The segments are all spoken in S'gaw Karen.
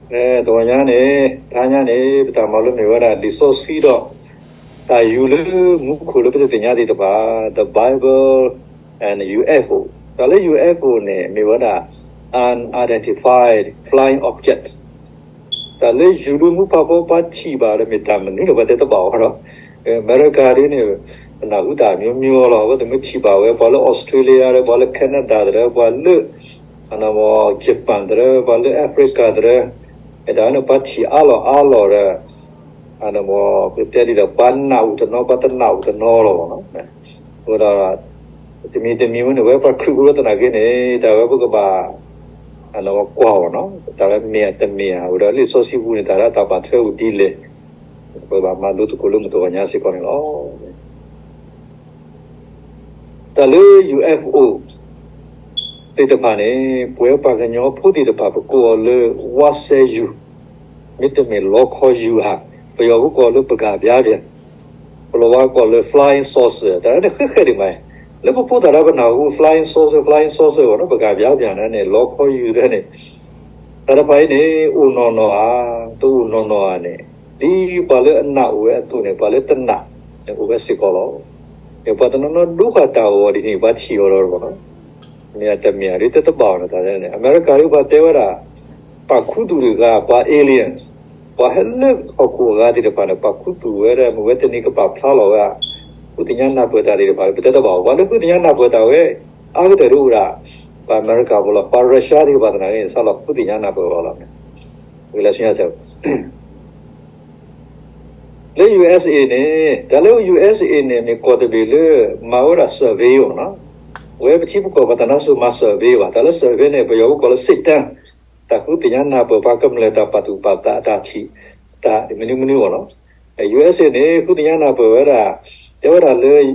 တဂီၤညါန့ၣ် တဟါညါန့ၣ် ပတၢ်မၤလိမ့ၢ်ဝဲဒၣ် လံာ်စီဆှံဒီး တၢ်ယူၤလၢမူခိၣ်လၢပတသ့ၣ်ညါသ့ၣ်တဖၣ် The Bible and U F O. တၢ်လၢ U F O န့ၣ် မ့ၢ်ဝဲဒၣ် unidentified flying object. တၢ်လၢယူၤလၢမူဖးဖီပှၤထံၣ်ဘၣ်ဒီး မ့ၢ်တၢ်မနုၤဒီး ပှၤတဲတဘၣ်အီၤဒီး အမဲရကၤဒ်န့ၣ် ပနၢ်ဟူတၢ်မျိုးမျိုးလီၤ. အဝဲသ့ၣ်မ့ၢ်ထံၣ်ဘၣ်ဝဲ ပှၤလၢ Australia ဒီး ပှၤလၢ Canada သရၢ ပှၤလၢ Japan သရၢ ပှၤလၢ Africa သရၢ တၢ်န့ၣ် ပှၤထံၣ်အါလီၤအါလီၤဒီး ပတဲဒ်ဒီး ပှၤနၢ်အိၣ်တနီၤ ပှၤတနၢ်အိၣ်တနီၤလီၤမ့ၢ်နီၤ. အဃိဒီး တမံၤတမံၤဝဲန့ၣ် ဝဲပှၤခရံာ်ဖိသနာ်က့န့ၣ် တၢ်ဝဲပကဘၣ် ကွၢ်အီၤနီၤ တၢ်လၢမ့ၢ်ဧါတမ့ၢ်ဧါ အိၣ်ဒီးလံာ်စီဆှံပူၤန့ၣ် တၢ်လၢအတၢ်ဘၣ်ထွဲအိၣ်ဒ်လဲၣ် ပကဘၣ်မၤလိသကိးလၢမုၢ်တဂီၤညါစ့ၢ်ကီးန့ၣ်လီၤ. တၢ်လၢ U F O သ့ၣ်တဖၣ်န့ၣ် ပဝဲပှၤကညီဖိသ့ၣ်တဖၣ် ပကိးအီၤလၢ ဝါစဲယူၤ မ့တမ့ၢ်လီခီယူၤဧါ, ပယီၤဖိကိးလၢ ပကၣ်ပြားပြား, ပလီၤဝါကိးလၢ flying saucer တၢ်န့ၣ်ဃဲဃဲဒံးမး, လၢပဖိသၣ်တၢ်ပနၢ်ဟူ flying saucer flying saucer အီၤနီၤ ပကၣ်ပြားပြားန့ၣ် လီခီယူၤတၢ်န့ၣ် တၢ်တဖၣ်အံၤန့ၣ် အိၣ်နီၢ်နီၢ်ဧါ, တအိၣ်နီၢ်နီၢ်ဧါန့ၣ် ဒ်ပှၤလၢအနၢ်အိၣ်ဝဲအသိးန့ၣ် ပှၤလၢတနၢ်န့ၣ်အိၣ်ဝဲစ့ၢ်ကီးလီၤ. ပှၤတနီၤနီၤဒိဃာ်တၢ်ဂီၤဒ်န့ၣ် ပှၤထံၣ်အီၤဒီး မ့ၢ်တမ့ၢ်ဧါ ဒ်တတဘၣ်အီၤန့ၣ် တၢ်န့ၣ် အမဲရကၤဒ်ပှၤတဲဝဲဒၣ် ပာ်ခူသူၣ်တဂၤ ပှၤ aliens ပှၤဟဲလၢဟီၣ်ခိၣ်အဂၤသ့ၣ်တဖၣ်န့ၣ် ပာ်ခူသူၣ်ဝဲဒၣ် မ့ၢ်ဝဲတနံၤကပာ်ဖျါလီၤဝဲ ဃုသ့ၣ်ညါနၢ်ပၢၢ်တၢ်သ့ၣ်တဖၣ် ပတဲတဘၣ်အီၤ ပှၤလၢဃုသ့ၣ်ညါနၢ်ပၢၢ်တၢ်ဝဲ အါကတၢၢ်ဒ်အိၣ်ဒၣ် ပှၤအမဲရကၤဖိလီၤ ပှၤ Russia သ့ၣ်တဖၣ်သနာ်က့န့ၣ် စးလီၤဃုသ့ၣ်ညါနၢ်ပၢၢ်အီၤလီၤ. ဝံၤလၢဆူညါစဲး လၢ U S A န့ၣ် တၢ်လၢ U S A န့ၣ် မ့ၢ်ကီၢ်တဘ့ၣ်လၢ မၤဝဲဒၣ် survey အီၤနီၤ, ဝဲပထံပကီၢ်ပှၤတၢ်နါစိၤမၤ survey ဘၣ်, တၢ်လၢ survey န့ၣ် ပယီၤဖိကိးလၢ စစ်တမ်း, တၢ်ဃုသ့ၣ်ညါနၢ်ပၢၢ်ပှၤကမျၢၢ်တၢ်ပာ်သူၣ်ပာ်သးအတၢ်ထံၣ်, တၢ်မနုၤမနုၤအီၤနီၤ, U S A န့ၣ် ဃုသ့ၣ်ညါနၢ်ပၢၢ်ဝဲဒၣ်, တဲဝဲဒၣ်လၢ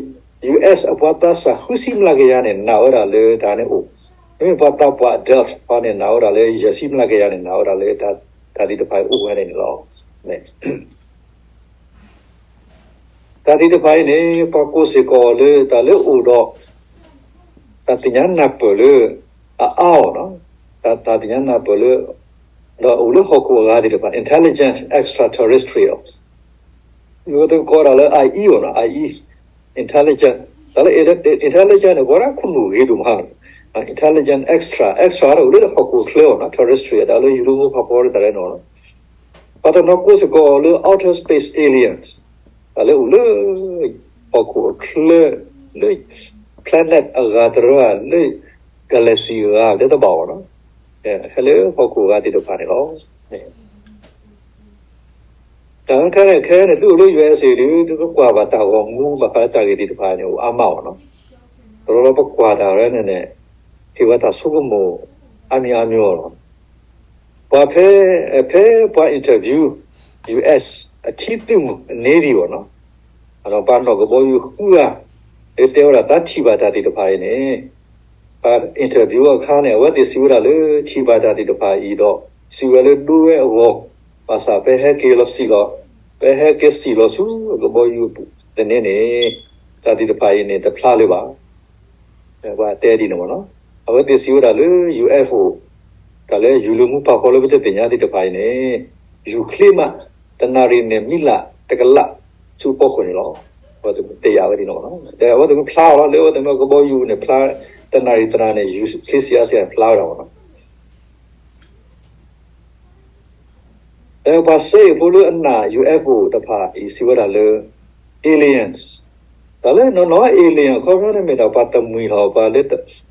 U S အပှၤသးစၢ်ဃုဆံမျးကယၤန့ၣ် နာ်ဝဲဒၣ်လၢတၢ်န့ၣ်အိၣ်, မ့မ့ၢ်ပှၤသးပှၢ် adult အီၤန့ၣ် နာ်ဝဲဒၣ်လၢယဲၢ်ဆံမျးကယၤန့ၣ် နာ်ဝဲဒၣ်လၢ တၢ်သ့ၣ်တဖၣ်အံၤအိၣ်ဝဲန့ၣ်န့ၣ်လီၤ. တၢ်သ့ၣ်တဖၣ်အံၤန့ၣ် ပှၤကိးစ့ၢ်ကီးအီၤလၢတၢ်လၢအိၣ်ဒီး တၢ်သ့ၣ်ညါနၢ်ပၢၢ်လၢ အအါအီၤနီၤ, တၢ်သ့ၣ်ညါနၢ်ပၢၢ်လၢ ဒီးအိၣ်လၢဟီၣ်ခိၣ်အဂၤသ့ၣ်တဖၣ် intelligent extraterrestrial အဝဲသ့ၣ်ကိးဒၣ်လၢ I E အီၤနီၤ, I E, intelligent, တၢ်လၢ intelligent န့ၣ် ပှၤဒၣ်ခိၣ်နူာ်ဂ့ၤဒိၣ်မး, intelligent extra, extra န့ၣ်အိၣ်လၢဟီၣ်ခိၣ်ချၢအီၤနီၤ, terrestrial တၢ်လၢယူၤလၢမူဖးဖီလၢတၢ်ရဲၣ်နီၤ, ပှၤတနီၤကိးစ့ၢ်ကီးအီၤလၢ outer space aliens, တၢ်လၢအိၣ်လၢ ဟီၣ်ခိၣ်အချၢ, လၢ planet အဂၤတရၢ, လၢ galaxy အဂၤ တဲတဘၣ်အီၤနီၤ, ဟဲလၢဟီၣ်ခိၣ်အဂၤသ့ၣ်တဖၣ်န့ၣ်လီၤ. တၢ်ခဲန့ၣ် ခဲန့ၣ် သုအိၣ်လၢ U S A ဒီး သုကကွၢ်ဘၣ်တၢ်ဂီၤမူ ဘၣ်ဃးလၢတၢ်ဂ့ၢ်သ့ၣ်တဖၣ်န့ၣ် အိၣ်အါမးအီၤနီၤ, တဘျီဘျီပကွၢ်တၢ်ဝဲန့ၣ်န့ၣ် ဟ့ၣ်ဝဲတၢ်ဆိကမိၣ် အါမံၤအါမံၤအီၤလီၤ. ပှၤဖဲ ဖဲပှၤ interview U S အထံသုးမုၢ် Navy အီၤနီၤ, ပှၤနီၣ်ကဘီယူၤဃုဂၤ လၢတဲဝဲဒၣ်သးထံၣ်ဘၣ်တၢ်သ့ၣ်တဖၣ်အံၤန့ၣ် ပှၤ interview အခါန့ၣ် အဝဲသ့ၣ်စံးဝဲဒၣ်လၢထံၣ်ဘၣ်တၢ်သ့ၣ်တဖၣ်အံၤဒီး စံးဝဲလၢဒိဝဲအဂီၢ်, ဘၣ်ဆၣ်ဖဲဟဲက့ၤလီၤစံၣ်လီၤ, ဖဲဟဲက့ၤစံၣ်လီၤဆူကဘီယူၤအပူၤသန့န့ၣ် တၢ်သ့ၣ်တဖၣ်အံၤန့ၣ် တဖျါလၢၤဘၣ်. ပှၤတဲဒ်န့ၣ်မ့ၢ်နီၤ, အဝဲသ့ၣ်စံးဝဲဒၣ်လၢ U F O တၢ်လၢယူၤလၢမူဖးဖီလၢပတသ့ၣ်ညါသ့ၣ်တဖၣ်အံၤန့ၣ် ယူၤချ့မး တနၣ်ရံၣ်န့ၣ်မံလးတကလးဆူဖီခိၣ်န့ၣ်လီၤ. အဝဲသ့ၣ်တဲယၤဝဲဒ်န့ၣ်မ့ၢ်နီၤ, ဒီးအဝဲသ့ၣ်မ့ၢ်ဖျါအီၤလီၤ လၢအဝဲသ့ၣ်မ့ၢ်ကဘီယူၤန့ၣ် ဖျါ တနၣ်ရံၣ်တနၣ်န့ၣ် ယူၤချ့စံးအါစံးအါဖျါဝဲဒၣ်မ့ၢ်နီၤ. ဒီးပှၤစဲအ့ၣ်ဖိလၢအနာ် U F O တဖၣ်အံၤစံးဝဲဒၣ်လၢ aliens, တၢ်လၢနီၢ်နီၢ် alien အခီပညီန့ၣ်မ့ၢ်ဒၣ်ပှၤတမှံၤလီၤ ပှၤလၢ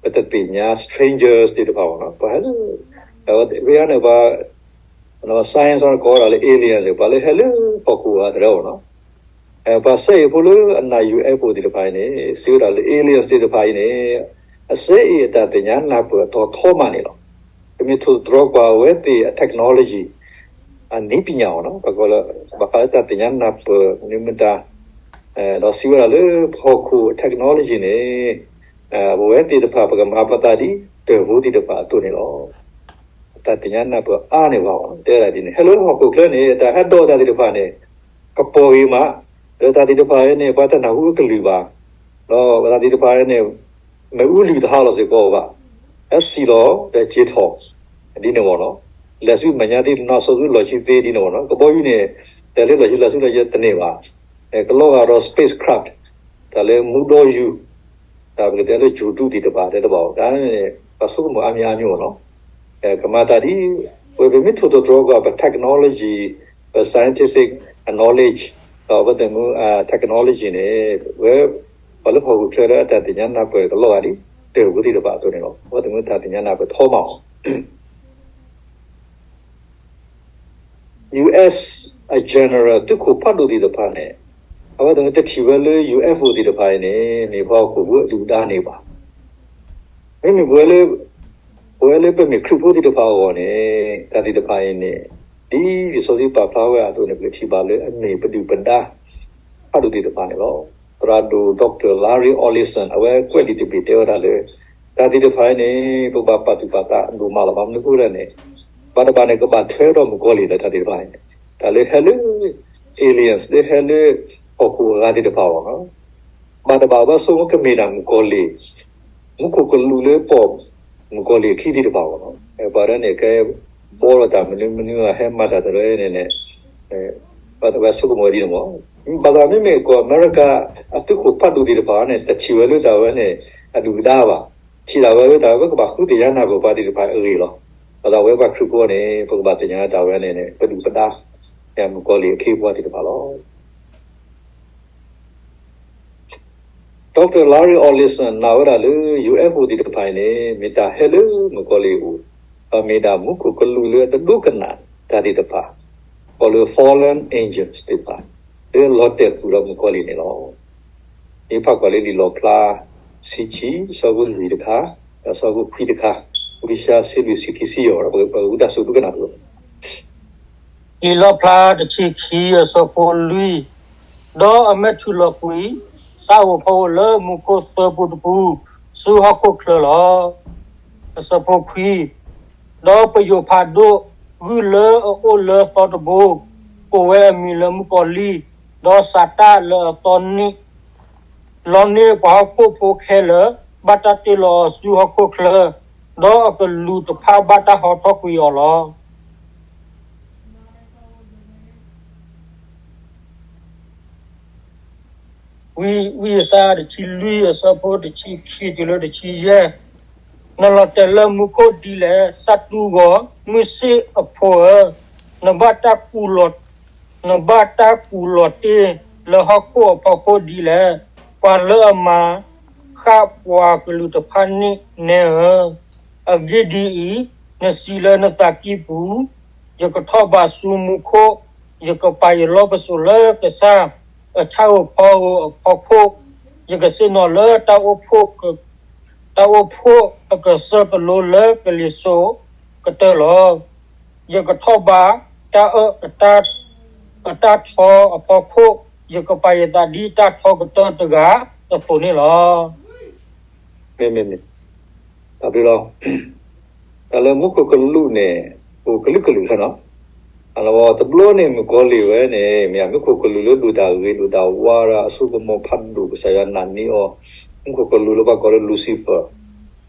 ပတသ့ၣ်ညါ strangers သ့ၣ်တဖၣ်မ့ၢ်နီၤ, ပှၤဟဲလၢ အဝဲန့ၣ်ပှၤ science ကိးဝဲဒၣ်လၢ aliens ပှၤလၢဟဲလၢဟီၣ်ခိၣ်ဂၤတရၢမ့ၢ်နီၤ. ပှၤစဲအ့ၣ်ဖိလၢအနာ် U F O သ့ၣ်တဖၣ်အံၤန့ၣ် စံးဝဲဒၣ်လၢ aliens သ့ၣ်တဖၣ်အံၤန့ၣ် အစဲအ့ၣ်အတၢ်သ့ၣ်ညါနၢ်ပၢၢ်အတီၤထီမးန့ၣ်လီၤ. ပမ့ၢ်ထိၣ်သတြီၤကွၢ်အဝဲသ့ၣ်အ technology အနည်းပညာမ့ၢ်နီၤ, ပကိးလၢ ဘၣ်ဃးလၢတၢ်သ့ၣ်ညါနၢ်ပၢၢ်မနုၤမတၤ, ဒီးစံးဝဲဒၣ်လၢပဟီၣ်ခိၣ်အ technology န့ၣ် ပဝဲသ့ၣ်တဖၣ်ပကမၤပသးဒ်တၢၢ်ဖိသ့ၣ်တဖၣ်အသိးန့ၣ်လီၤ. တၢ်သ့ၣ်ညါနၢ်ပၢၢ်အါန့ၢ်ပှၤမ့ၢ်နီၤ, တဲဒၣ်ဒ်န့ၣ် ဟဲလၢဟီၣ်ခိၣ်ချၢန့ၣ် တၢ်ဟဲဒီးတၢ်သ့ၣ်တဖၣ်န့ၣ် ကပီၤဂ့ၤမး, ဒီးတၢ်သ့ၣ်တဖၣ်န့ၣ် ပှၤတနၢ်ဟူအကလုၢ်ဘၣ်, ဒီးတၢ်သ့ၣ်တဖၣ်န့ၣ် မ့ၣ်အူလုၢ်တဟးလီၤစ့ၢ်ကီးဘၣ်, ဟဲစံၣ်လီၤဒီးက့ၤထီၣ်, ဒ်န့ၣ်မ့ၢ်နီၤ. လဲၤဆူမဲာ်ညါသ့ၣ်နီၣ်ဆိသူလီၢ်ခံသ့ဒ်န့ၣ်မ့ၢ်နီၤ, ကဘီယူၤန့ၣ် တဲလၢလီၢ်ခံလဲၤဆူလီၢ်ခံတန့ၢ်ဘၣ်, ကလီၤဂာ်ဒီး spacecraft တၢ်လၢမူဒီယူၤ, တၢ်ပကတဲလၢ ဂြိုဟ်တုသ့ၣ်တဖၣ်တဲတဘၣ်အီၤ, တၢ်န့ၣ် ပှၤဆိကမိၣ်အါမံၤအါမံၤမ့ၢ်နီၤ, ကမၤတၢ်ဒ် ဝဲပမ့ၢ်ထိၣ်သတြီၤကွၢ် ပ technology, ပ scientific knowledge, ဒီးပသ့ၣ်မုၢ် technology န့ၣ် ဝဲ ပှၤလၢပဟီၣ်ခိၣ်ချၢလၢအတၢ်သ့ၣ်ညါနၢ်ပၢၢ်ကလီၤဂာ်ဒ် တၢ်ဖိသ့ၣ်တဖၣ်အသိးန့ၣ်လီၤ. အဝဲသ့ၣ်မ့ၢ်တၢ်သ့ၣ်ညါနၢ်ပၢၢ်ထီမးအီၤ US အ general သုးခိၣ်ဖးဒိၣ်သ့ၣ်တဖၣ်န့ၣ် အဝဲသ့ၣ်တထံၣ်ဝဲလၢ UFO သ့ၣ်တဖၣ်အံၤန့ၣ် မ့ၢ်ပှၤဟီၣ်ခိၣ်ဖိအဒုၣ်အဒါန့ၣ်ဘၣ်. မ့မ့ၢ်ပဝဲလၢ ပဝဲလၢပမ့ၢ်ခရံာ်ဖိသ့ၣ်တဖၣ်အဂီၢ်န့ၣ် တၢ်သ့ၣ်တဖၣ်အံၤန့ၣ် ဒ်လံာ်စီဆှံပာ်ဖျါဝဲအသိးန့ၣ် ပကထံၣ်ဘၣ်လၢအမ့ၢ်ပဒုၣ်ပဒါ ဖးဒိၣ်သ့ၣ်တဖၣ်န့ၣ်လီၤ. သရၣ်ဒိၣ် Doctor Larry Ellison အဝဲကွဲးလံာ်တဘ့ၣ်တဲဝဲဒၣ်လၢ တၢ်သ့ၣ်တဖၣ်အံၤန့ၣ် ပဘၣ်ပာ်သူၣ်ပာ်သးဒိၣ်မးလီၤ. ဘၣ်မနုၤအဃိလဲၣ်န့ၣ် ဘၣ်တဘၣ်န့ၣ် ကဘၣ်ထွဲဒီးမုၣ်ကီၤလံၢ်လၢတၢ်သ့ၣ်တဖၣ်အံၤန့ၣ် တၢ်လၢဟဲလၢ aliens လၢဟဲလၢ ဟီၣ်ခိၣ်အဂၤသ့ၣ်တဖၣ်အဂီၢ် ဘၣ်တဘၣ်ဘၣ်ဆိကမိၣ်ကမ့ၢ်ဒၣ်မုၣ်ကီၤလံၢ်, မူခိၣ်ကလူးလၢပိာ်မုၣ်ကီၤလံၢ်အခံသ့ၣ်တဖၣ်အဂီၢ်လီၤ. ပှၤဒၣ်န့ၣ် ကဲဘီလိာ်တၢ်မနုၤမနုၤ ဟဲမၤတၢ်တရၢန့ၣ်န့ၣ် ပှၤဆိကမိၣ်ဝဲဒ်န့ၣ်မ့ၢ်, ဘၣ်ဆၣ်မ့မ့ၢ်ကီၢ်အမဲရကၤ အသုးခိၣ်ဖးဒိၣ်သ့ၣ်တဖၣ်န့ၣ် တထံၣ်ဝဲလၢတၢ်ဝဲန့ၣ် အဒုၣ်အဒါဘၣ်, ထံၣ်ဒၣ်ဝဲလၢတၢ်ဝဲကဘၣ်ဃုသ့ၣ်ညါနၢ်ပၢၢ်ပှၤသ့ၣ်တဖၣ်အဂ့ၢ်လီၤ. ဘၣ်ဆၣ်ဝဲပှၤခရံာ်ဖိန့ၣ် ပကဘၣ်သ့ၣ်ညါတၢ်ဝဲန့ၣ်န့ၣ် ပဒုၣ်ပဒါ မုၣ်ကီၤလံၢ်အခ့အပှၤသ့ၣ်တဖၣ်လီၤ. Doctor Larry Ellison နာ်ဝဲဒၣ်လၢ UFO သ့ၣ်တဖၣ်အံၤန့ၣ် မ့ၢ်တၢ်ဟဲလၢမုၣ်ကီၤလံၢ်အအိၣ်, ဒီးမ့ၢ်ဒၣ်မူခိၣ်ကလူးလၢအတဒိကနၣ်တၢ်သ့ၣ်တဖၣ်, ကိးလၢ fallen angels သ့ၣ်တဖၣ်, လၢလီၤတဲာ်ဃုာ်ဒီးမုၣ်ကီၤလံၢ်န့ၣ်လီၤ. မ့ၢ်ဖးကွၢ်လၢလံာ်လီၣ်ဖျါ တဆံခံ အဆၢဖိလွံၢ်တခါ, ဒီးအဆၢဖိခွံတခါ, ဝံယၡါယၤ တဆံလွံၢ် တဆံခံ ဆံယဲၢ် ဒီးပကဒုးသ့ၣ်ညါအသိး လံာ်လီၣ်ဖျါ တဆံခံ အဆၢဖိလွံၢ်, ဒီးအမဲာ်ထူၣ်လီၤကွံာ် စးအိၣ်ဖီအိၣ်လၢမူခိၣ်သၢပူတပူ, ဆူဟီၣ်ခိၣ်ချၢလီၤ. အဆၢဖိခွံ, ဒီးပယိၤဖးဒိၣ် ဂုၢ်လၢအအိၣ်လၢသီတဘိ, ကိးဝဲအမံၤလၢမုၣ်ကီၤလံၢ်, ဒီးစးတၢ်လၢအသီန့ၣ် လီန့ၢ်ပှၤဟီၣ်ခိၣ်ဖိခဲလၢာ်, ဘၣ်တၢ်တ့လီၤအီၤဆူဟီၣ်ခိၣ်ချၢ, ဒီးအကလူးတဖၣ်ဘၣ်တၢ်ဟီထီၣ်ကွံာ်အီၤလီၤ. ဝံယၡါယၤ တဆံလွံၢ် အဆၢဖိ တဆံခံတုၤလၢတဆံယဲၢ်, နလီၤတဲာ်လၢမူခိၣ်ဒ်လဲၣ်, စးတူၢ်ဂီၤ, မုၢ်ဆ့ၣ်အဖိဧၢ, နဘၣ်တၢ်ကူၣ်လီၤ, နဘၣ်တၢ်ကူၣ်လီၤတ့ၢ်လၢဟီၣ်ခိၣ်အဖီခိၣ်ဒ်လဲၣ်, ပှၤလၢအမၤဃၣ်ပှၤကလုာ်တဖၣ်န့ၣ်နဲဧၢ. အဂ့ၢ်ဒ်အံၤ, နစံးလၢနသးကံၢ်ပူၤ, ယကထီၣ်ဘးဆူမူခိၣ်, ယကပာ်ယလီၢ်ပစိာ်လၢကစၢ်အဆၣ်ဧိၤဖီဧိၤအဖီခိၣ်, ယကဆ့ၣ်နီၤလၢတၢ်အိၣ်ဖှိၣ် တၢ်အိၣ်ဖှိၣ်အကစၢၢ်ကလိလၢကလံၤစိးကတၢၢ်လီၤ. ယကထီၣ်ဘးတၢ်အၢၣ် အတၢ်ထီအဖီခိၣ်, ယကပာ်ယသးဒ်တၢ်ထီကတၢၢ်တဂၤအသိးန့ၣ်လီၤ. မ့မ့ၢ်, တၢ်ဘျုးလီၤ. တၢ်လၢမူခိၣ်ကလူးန့ၣ် အိၣ်ကလုာ်ကလုာ်လီၤ. အလီၢ်တဘျီန့ၣ် မုၣ်ကီၤလံၢ်ဝဲန့ၣ် မ့ၢ်မူခိၣ်ကလူးလၢဒိၣ်တၢ်ဂ့ၤဒိၣ်တၢ်ဝါဒီးအစိကမီၤဖးဒိၣ် ကစၢ်ယွၤနာ်န့ၢ်အီၤ, မူခိၣ်ကလူးလၢပှၤကိးလၢ Lucifer,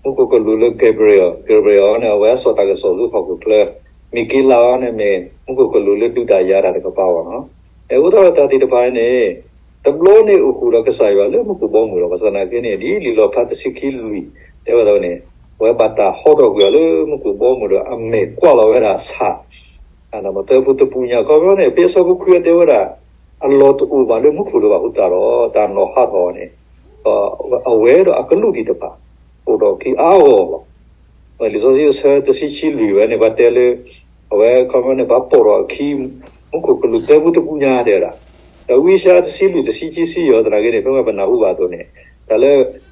မူခိၣ်ကလူးလၢ Gabriel, Gabriel န့ၣ် အဝဲစီၤတၢ်ကစီၣ်လၢဟီၣ်ခိၣ်ချၢ, မံၤက့လးအီၤန့ၣ်မ့ၢ် မူခိၣ်ကလူးလၢဒုးတၢ်ယၤတၢ်တကပၤအဂီၢ်လီၤ. အဃိသတးဒီးတၢ်သ့ၣ်တဖၣ်န့ၣ် တဘျီန့ၣ်အိၣ်ဃုာ်ဒီးကစၢ်ယွၤလၢမူခိၣ်ဘီမုၢ်လီၤ. ဘၣ်ဆၣ်သနာ်က့န့ၣ် ဒ်လံာ်လီၣ်ဖျါတဆံခံလွံၢ် တဲဝဲဒၣ်န့ၣ် အဝဲဘၣ်တၢ်ဟီထီၣ်ကွံာ်အီၤလၢမူခိၣ်ဘီမုၢ်ဒီးအမဲာ်ကွၢ်လီၤဝဲဒၣ်ဆၣ် သၢဖိတပူၤညါခီဖျိန့ၣ် ဖဲအဆၢဖိခွံအတဲဝဲဒၣ် အလီၢ်တအိၣ်ဘၣ်လၢမူခိၣ်လၢၤဘၣ်အဃိသတးဒီး တၢ်နီၤဟးထီၣ်အီၤန့ၣ် အဝဲဒီးအကလူးသ့ၣ်တဖၣ် အိၣ်ဒီးအခံအါဂီၢ်လီၤ. လံာ်စီဆှံအဆၢတဆံခံလွံၢ်ဝဲန့ၣ် ပှၤတဲလၢ အဝဲခီဖျိန့ၣ် ပှၤပိာ်ထီၣ်အခံ မူခိၣ်ကလူးသၢဖိတပူၤညါတဲဝဲဒၣ်, ဒီးဝံယၡါယၤတဆံလွံၢ် တဆံခံ ဆံယဲၢ် သနာ်က့န့ၣ် ဖဲပနၢ်ဟူဘၣ်အသိးန့ၣ် တၢ်လၢ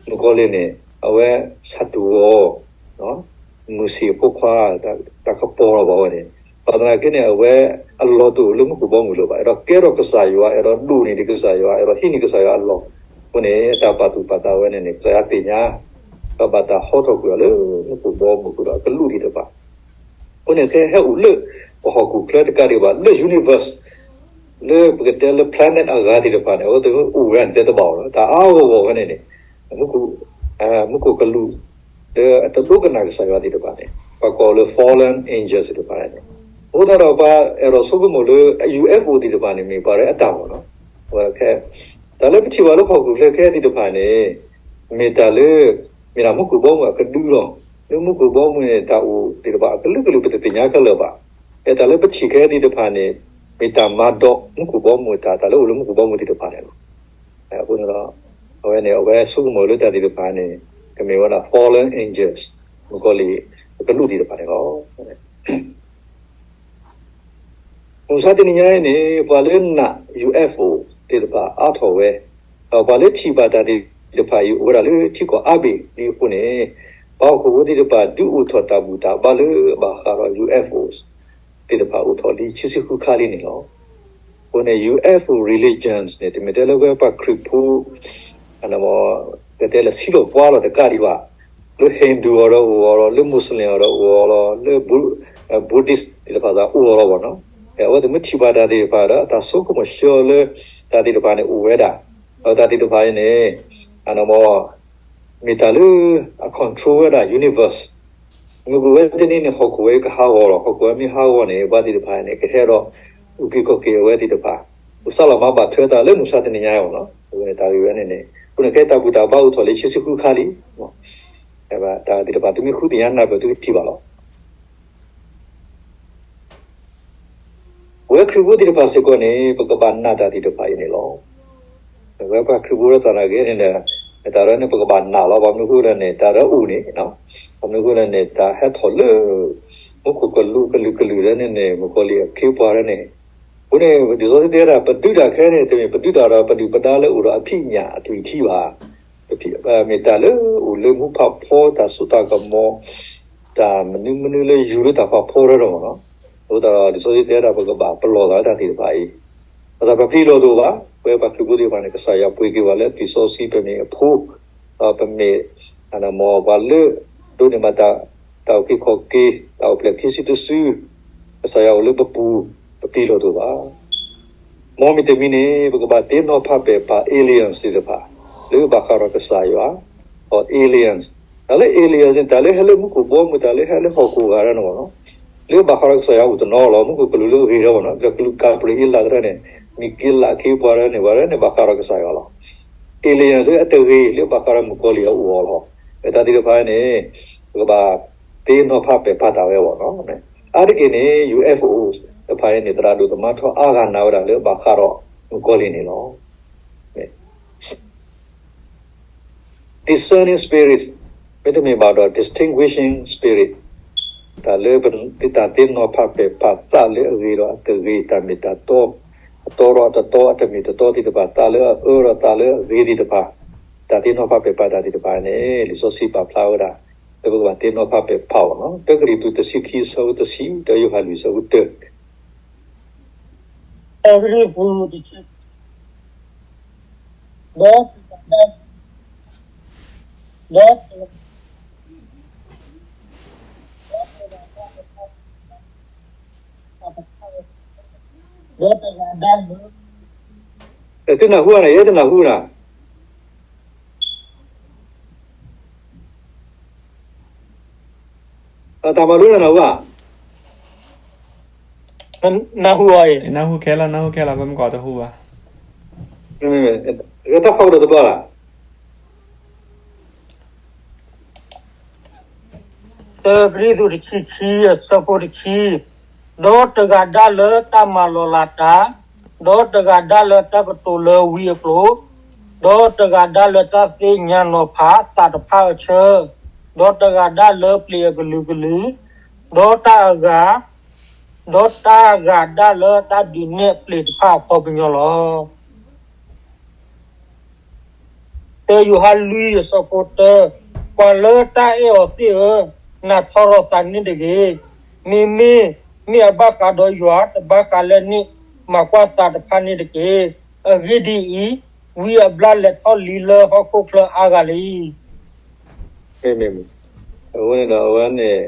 မုၣ်ကီၤလံၢ်န့ၣ် အဝဲဆၣ်တူၢ်ဂီၤ မုၢ်ဆ့ၣ်အဖိခွါ တၢ်ကပီၤလီၤဘၣ်ဝဲန့ၣ်, ဘၣ်သနာ်က့န့ၣ် အဝဲအလီၢ်တအိၣ်လၢမူခိၣ်ဘီမုၢ်လၢၤဘၣ်, အဲၣ်ဒိးကဲထီၣ်ကစၢ်ယွၤ, အဲၣ်ဒိးဒိၣ်န့ၢ်ဒံးကစၢ်ယွၤ, အဲၣ်ဒိးဟံးန့ၢ်ကစၢ်ယွၤအလီၢ်, အဃိန့ၣ် တၢ်ပာ်သူၣ်ပာ်သးဝဲန့ၣ်န့ၣ် ကစၢ်ယွၤသ့ၣ်ညါ, ဒီးဘၣ်တၢ်ဟီထီၣ်ကွံာ်အီၤလၢမူခိၣ်ဘီမုၢ်ဃုာ်ဒီးအကလူးသ့ၣ်တဖၣ်, အဃိန့ၣ် ကဟဲအိၣ်လၢပဟီၣ်ခိၣ်ချၢတကးဒံးဘၣ် လၢ universe လၢပကတဲလၢ planet အဂၤသ့ၣ်တဖၣ်န့ၣ် အဝဲသ့ၣ်အိၣ်ဝဲဒၣ်န့ၣ်တဲတဘၣ်အီၤလီၤ. တၢ်အါဂီၢ်ဂီၢ်ဝဲန့ၣ်န့ၣ် မူခိၣ်ကလူး လၢအတဒိကနၣ်ကစၢ်ယွၤသ့ၣ်တဖၣ်န့ၣ် ပှၤကိးလၢ fallen angels သ့ၣ်တဖၣ်န့ၣ်, အဃိသတးဒီးပှၤအဲၣ်ဒိးဆိကမိၣ်လၢ ယူၣ်အ့ၣ်ဖ်အိၣ် သ့ၣ်တဖၣ်န့ၣ် မ့ၢ်ပှၤရဲအတၢ်မ့ၢ်နီၤ, အဝဲခဲ တၢ်လၢပထံၣ်ဘၣ်လၢဟီၣ်ခိၣ်ချၢခဲသ့ၣ်တဖၣ်န့ၣ် မ့ၢ်တၢ်လၢ မ့ၢ်ဒၣ်မူခိၣ်ဘီမုၢ်အကဒုလီၤ. လၢမူခိၣ်ဘီမုၢ်န့ၣ် တၢ်အိၣ်သ့ၣ်တဖၣ်အကလုာ်ကလုာ် ပတသ့ၣ်ညါခဲလၢာ်ဘၣ်. တၢ်လၢပထံၣ်ခဲသ့ၣ်တဖၣ်န့ၣ် မ့ၢ်တၢ်မၤဒိးမူခိၣ်ဘီမုၢ် တၢ် တၢ်လၢအိၣ်လၢမူခိၣ်ဘီမုၢ်သ့ၣ်တဖၣ်န့ၣ်လီၤ. အဃိန့ၣ်ဒီး အဝဲန့ၣ် အဝဲဆိကမိၣ်လၢတၢ်သ့ၣ်တဖၣ်န့ၣ် ကမ့ၢ်ဝဲဒၣ် fallen angels, မုၣ်ကီၤလံၢ်အကလူးသ့ၣ်တဖၣ်န့ၣ်လီၤ. မုၢ်မဆါတနံၤညါအံၤန့ၣ် ပှၤလၢနာ် ယူၣ်အ့ၣ်ဖ်အိၣ် သ့ၣ်တဖၣ်အါထီၣ်ဝဲ, ဒီးပှၤလၢထံၣ်ဘၣ်တၢ်သ့ၣ်တဖၣ်အံၤ အိၣ်ဝဲဒၣ်လၢထံကီၢ်အါဘ့ၣ်လံအဃိန့ၣ်, ပှၤဟီၣ်ခိၣ်ဖိသ့ၣ်တဖၣ် ဒုးအိၣ်ထီၣ်တၢ်ဘူၣ်တၢ်ဘါလၢဘၣ်ဃးဒီး ယူၣ်အ့ၣ်ဖ်အိၣ် သ့ၣ်တဖၣ်အိၣ်ထီၣ်လံခံဆံဃုခါလံန့ၣ်လီၤ. အဃိန့ၣ် ယူၣ်အ့ၣ်ဖ်အိၣ် religions န့ၣ် တမ့ၢ်ထဲလၢပဝဲပှၤခရံာ်ဖိ ကတဲလၢဆံးလီၤပှါလီၤတကးဒံးဘၣ်. လၢ Hindu အီၤဒီးအိၣ်အီၤလီၤ, လၢ Muslim အီၤဒီးအိၣ်အီၤလီၤ, လၢ Buddhist သ့ၣ်တဖၣ်သးအိၣ်အီၤလီၤဘၣ်နီၤ. အဝဲသ့ၣ်မ့ၢ်ထံၣ်ဘၣ်တၢ်သ့ၣ်တဖၣ်ဒီး အတၢ်ဆိကမိၣ်ဆှၢလၢ တၢ်သ့ၣ်တဖၣ်န့ၣ်အိၣ်ဝဲဒၣ်, ဒီးတၢ်သ့ၣ်တဖၣ်အံၤန့ၣ် မ့ၢ်တၢ်လၢ အ control ဝဲဒၣ် universe မုၢ်ကအိၣ်ဝဲတနံၤန့ၣ် ဟီၣ်ခိၣ်ဝဲကဟးဂီၤလီၤ. ဟီၣ်ခိၣ်ဝဲမ့ၢ်ဟးဂီၤန့ၣ် ပှၤသ့ၣ်တဖၣ်န့ၣ် ကဟဲဒီး အုၣ်က့ၤခီၣ်က့ၤအဝဲသ့ၣ်တဖၣ်, အိၣ်စါလီၤမၤဘၣ်ထွဲတၢ်လၢမုၢ်မဆါတနံၤညါအံၤလီၤ. အဝဲန့ၣ်တၢ်ဂ့ၢ်ဝဲန့ၣ်န့ၣ် အဃိန့ၣ် ခဲတၢ်ဘူၣ်တၢ်ဘါအိၣ်ထီၣ်လံခံဆံဃုခါလံ. တၢ်သ့ၣ်တဖၣ် သုမ့ၢ်ဃုသ့ၣ်ညါနၢ်ပၢၢ်သုကထံၣ်ဘၣ်လီၤ. ပဝဲခရံာ်ဖိသ့ၣ်တဖၣ်စ့ၢ်ကီးန့ၣ် ပကဘၣ်နာ်တၢ်သ့ၣ်တဖၣ်အံၤန့ၣ်လီၤ. ပဝဲပှၤခရံာ်ဖိသ့ၣ်တဖၣ်နာ်ဂ့ၤန့ၣ်ဒီး တၢ်ရဲန့ၣ် ပကဘၣ်နာ်လီၤ. ဘၣ်မနုၤအဃိလဲၣ်န့ၣ် တၢ်ရဲအိၣ်န့ၣ်, ဘၣ်မနုၤအဃိလဲၣ်န့ၣ် တၢ်ဟဲထီၣ်လၢ မူခိၣ်ကလူးကလုာ်ကလုာ်ရဲန့ၣ်န့ၣ် မုၣ်ကီၤလံၢ်အခ့အပှၤရဲန့ၣ်, အဃိန့ၣ် လံာ်စီဆှံတဲဝဲဒၣ် ပဒုးတၢ်ခဲန့ၣ် တမ့ၢ်ပဒုးတၢ်ဒီးပဒုၣ်ပဒါလၢအိၣ်ဒီးအဖံးအညၣ်အသွံၣ်ထံဘၣ်. မ့ၢ်တၢ်လၢအိၣ်လၢမူဖးဖီ တၢ်စိတၢ်ကမီၤ တၢ်မနုၤမနုၤလၢယူၤလၢတၢ်ဖးဖီရဲဒီးမ့ၢ်နီၤ. အဃိသတးဒီး လံာ်စီဆှံတဲဝဲဒၣ် ပကဘၣ်ပလီၢ်သးလၢတၢ်သ့ၣ်တဖၣ်အံၤ, ပသးပပျံၤလီၤတအိၣ်ဘၣ်. ပဝဲပှၤခရံာ်ဖိသ့ၣ်တဖၣ်န့ၣ် ကစၢ်ယွၤပှ့ၤက့ၤပှၤလၢအသွံၣ်စီဆှံ ပမ့ၢ်အဖိ, ဒီးပမ့ၢ် ပှၤလၢ ဒိးန့ၢ်ဘၣ်တၢ် တၢ်အုၣ်က့ၤခီၣ်က့ၤ တၢ်အိၣ်ဖျဲၣ်ခံစုတစု, ကစၢ်ယွၤအိၣ်လၢပပူၤ, ပပျံၤလီၤတအိၣ်ဘၣ်. မ်မ့ၢ်တမံၤန့ၣ် ပကဘၣ်သ့ၣ်နီၣ်ဖးပဲာ်ဖး aliens သ့ၣ်တဖၣ် လၢဘၣ်ဃးဒီးကစၢ်ယွၤ, or aliens, တၢ်လၢ aliens န့ၣ် တၢ်လၢဟဲလၢမူခိၣ်ဘီမုၢ် တၢ်လၢဟဲလၢဟီၣ်ခိၣ်ဂၤရဲန့ၣ်မ့ၢ်နီၤ, လၢဘၣ်ဃးဒီးကစၢ်ယွၤအိၣ်တနီၤလီၤ. မူခိၣ်ကလူးလၢအဂ့ၤဒီးမ့ၢ်နီၤ, ဒီးကလူးကၤဘြံၤအ့လးတဖၣ်န့ၣ် မံၤက့လးအခ့အပှၤရဲန့ၣ် ပှၤရဲန့ၣ် ဘၣ်ဃးဒီးကစၢ်ယွၤလီၤ. alien လၢအတဂ့ၤ လၢဘၣ်ဃးဒီးမုၣ်ကီၤလံၢ်အအိၣ်အီၤလီၤ. တၢ်သ့ၣ်တဖၣ်န့ၣ် ပကဘၣ်သ့ၣ်နီၣ်ဖးပဲာ်ဖးတၢ်ဝဲအဂီၢ်နီၤ. အါတက့ၢ်န့ၣ် ယူၣ်အ့ၣ်ဖ်အိၣ် တဖၣ်အံၤန့ၣ် သရၣ်ဒိၣ်သမါထီအါဂၤနာ်ဝဲဒၣ်လၢဘၣ်ဃးဒီးမုၣ်ကီၤလံၢ်န့ၣ်လီၤ. discerning spirits မ့တမ့ၢ်ဘၣ်ဒီး distinguishing spirit တၢ်လၢပတၢ်သ့ၣ်နီၣ်ဖးပဲာ်ဖးသးလၢအဂ့ၤဒီးအတဂ့ၤ, တၢ်မ့ၢ်တၢ်တီ, အတီဒီးအတတီ, အတမ့ၢ်တတီသ့ၣ်တဖၣ်, သးလၢအအၢဒီးသးလၢအဂ့ၤသ့ၣ်တဖၣ်, တၢ်သ့ၣ်နီၣ်ဖးပဲာ်ဖးတၢ်သ့ၣ်တဖၣ်န့ၣ် လံာ်စီဆှံပာ်ဖျါဝဲဒၣ် လၢပကဘၣ်သ့ၣ်နီၣ်ဖးပဲာ်ဖးအီၤလီၤ. တၢကရံၣ်သူးတဆံခံအဆၢဖိတဆံ, တၢယိၤဟၣ်လွံၢ်အဆၢဖိတၢ တၢကရံၣ်သူးတဆံ, ဒီး ဒီး ဒီးတဂၤဒၣ်လၢ သုနၢ်ဟူဧါန့ၣ်, ယဲတနၢ်ဟူနၤ. တၢ်မၤလိနၢ်ဟူဧါ. နၢ်ဟူအီၤအံၤ, နၢ်ဟူခဲလၢာ်, နၢ်ဟူခဲလၢာ်, ပမ့ၢ်ကွၢ်တဟူဘၣ်. တၢ်ဖးကဒီးတဘျီလၢ်. တၢကရံၣ်သူးတဆံခံအဆၢဖိတဆံ, ဒီးတဂၤဒၣ်လၢတၢ်မၤလီၤလးတၢ်, ဒီးတဂၤဒၣ်လၢတၢ်ကတိၤလၢဝံအကျိာ်, ဒီးတဂၤဒၣ်လၢတၢ်သ့ၣ်ညါနီၤဖးသးတဖၣ်အဆၢ, ဒီးတဂၤဒၣ်လၢပျ့ၤအကလုာ်ကလုာ်, ဒီးတၢ်အဂၤ, ဒီးတၢ်ဂၤဒၣ်လၢတၢ်ဒုးနဲၣ်ပျ့ၤတဖၣ်အခီပညီလီၤ. တၢယိၤဟၣ်လွံၢ်အဆၢဖိတၢ, ပှၤလၢတၢ်အဲၣ်အီၤသ့ၣ်ဧၢ, နၤထီရီၤသးန့ၣ်တဂ့ၤ. မ့မ့ၢ်မ့ၢ်အဘၣ်ဃးဒီးယွၤ, တဘၣ်ဃးလၢန့ၣ်မၤကွၢ်သးတဖၣ်န့ၣ်တက့ၢ်. အဂ့ၢ်ဒ်အံၤ, ဝံအဘျၣ်လဲၤထီၣ်လံလၢဟီၣ်ခိၣ်ချၢအါဂၤလံ. မ့မ့ၢ်, အဝဲန့ၣ်ဒီး အဝဲန့ၣ်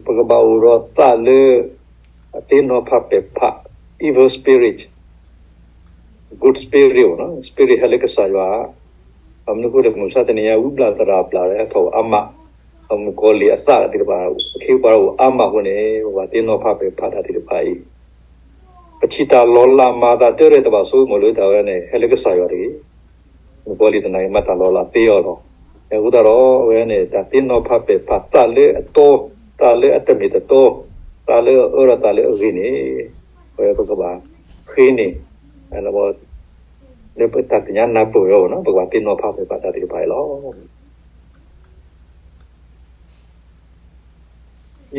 ပကဘၣ်အိၣ်ဒီးသးလၢ အသ့ၣ်နီၣ်ဖးပဲာ်ဖး evil spirit, good spirit နီၤ, spirit ဟဲလၢကစၢ်ယွၤ, ဘၣ်မနုၤအဃိဒီး မုၢ်မဆါတနံၤညါ ဝံဘျၣ်သရၣ်ဘျၣ်ဒီး ဟဲထီၣ်အါမး, မုၣ်ကီၤလံၢ်အသးသ့ၣ်တဖၣ် အခ့အပှၤအိၣ်အါမးအဃိန့ၣ် ပကဘၣ်သ့ၣ်နီၣ်ဖးပဲာ်ဖးတၢ်သ့ၣ်တဖၣ်အံၤ, ပထံၣ်တၢ်လီၤလးမၤအသးတၢ်ရဲၣ်တဘၣ်ဆိကမိၣ်လၢတၢ်ဝဲန့ၣ် ဟဲလၢကစၢ်ယွၤတဂ့ၤ. မုၣ်ကီၤလံၢ်သနာ်က့ မၤတၢ်လီၤလးသ့အီၤလီၤ. အဃိသတးဒီး အဝဲန့ၣ် တၢ်သ့ၣ်နီၣ်ဖးပဲာ်ဖးသးလၢအတီ, သးလၢအတမ့ၢ်တတီ, သးလၢအအၢဒီးသးလၢအဂ့ၤန့ၣ်, အဝဲပကဘၣ်ဃ့န့ၣ် လၢပတၢ်သ့ၣ်ညါနၢ်ပၢၢ်ဝဲအီၤနီၤ ပကဘၣ်သ့ၣ်နီၣ်ဖးပဲာ်ဖးတၢ်သ့ၣ်တဖၣ်အံၤလီၤ.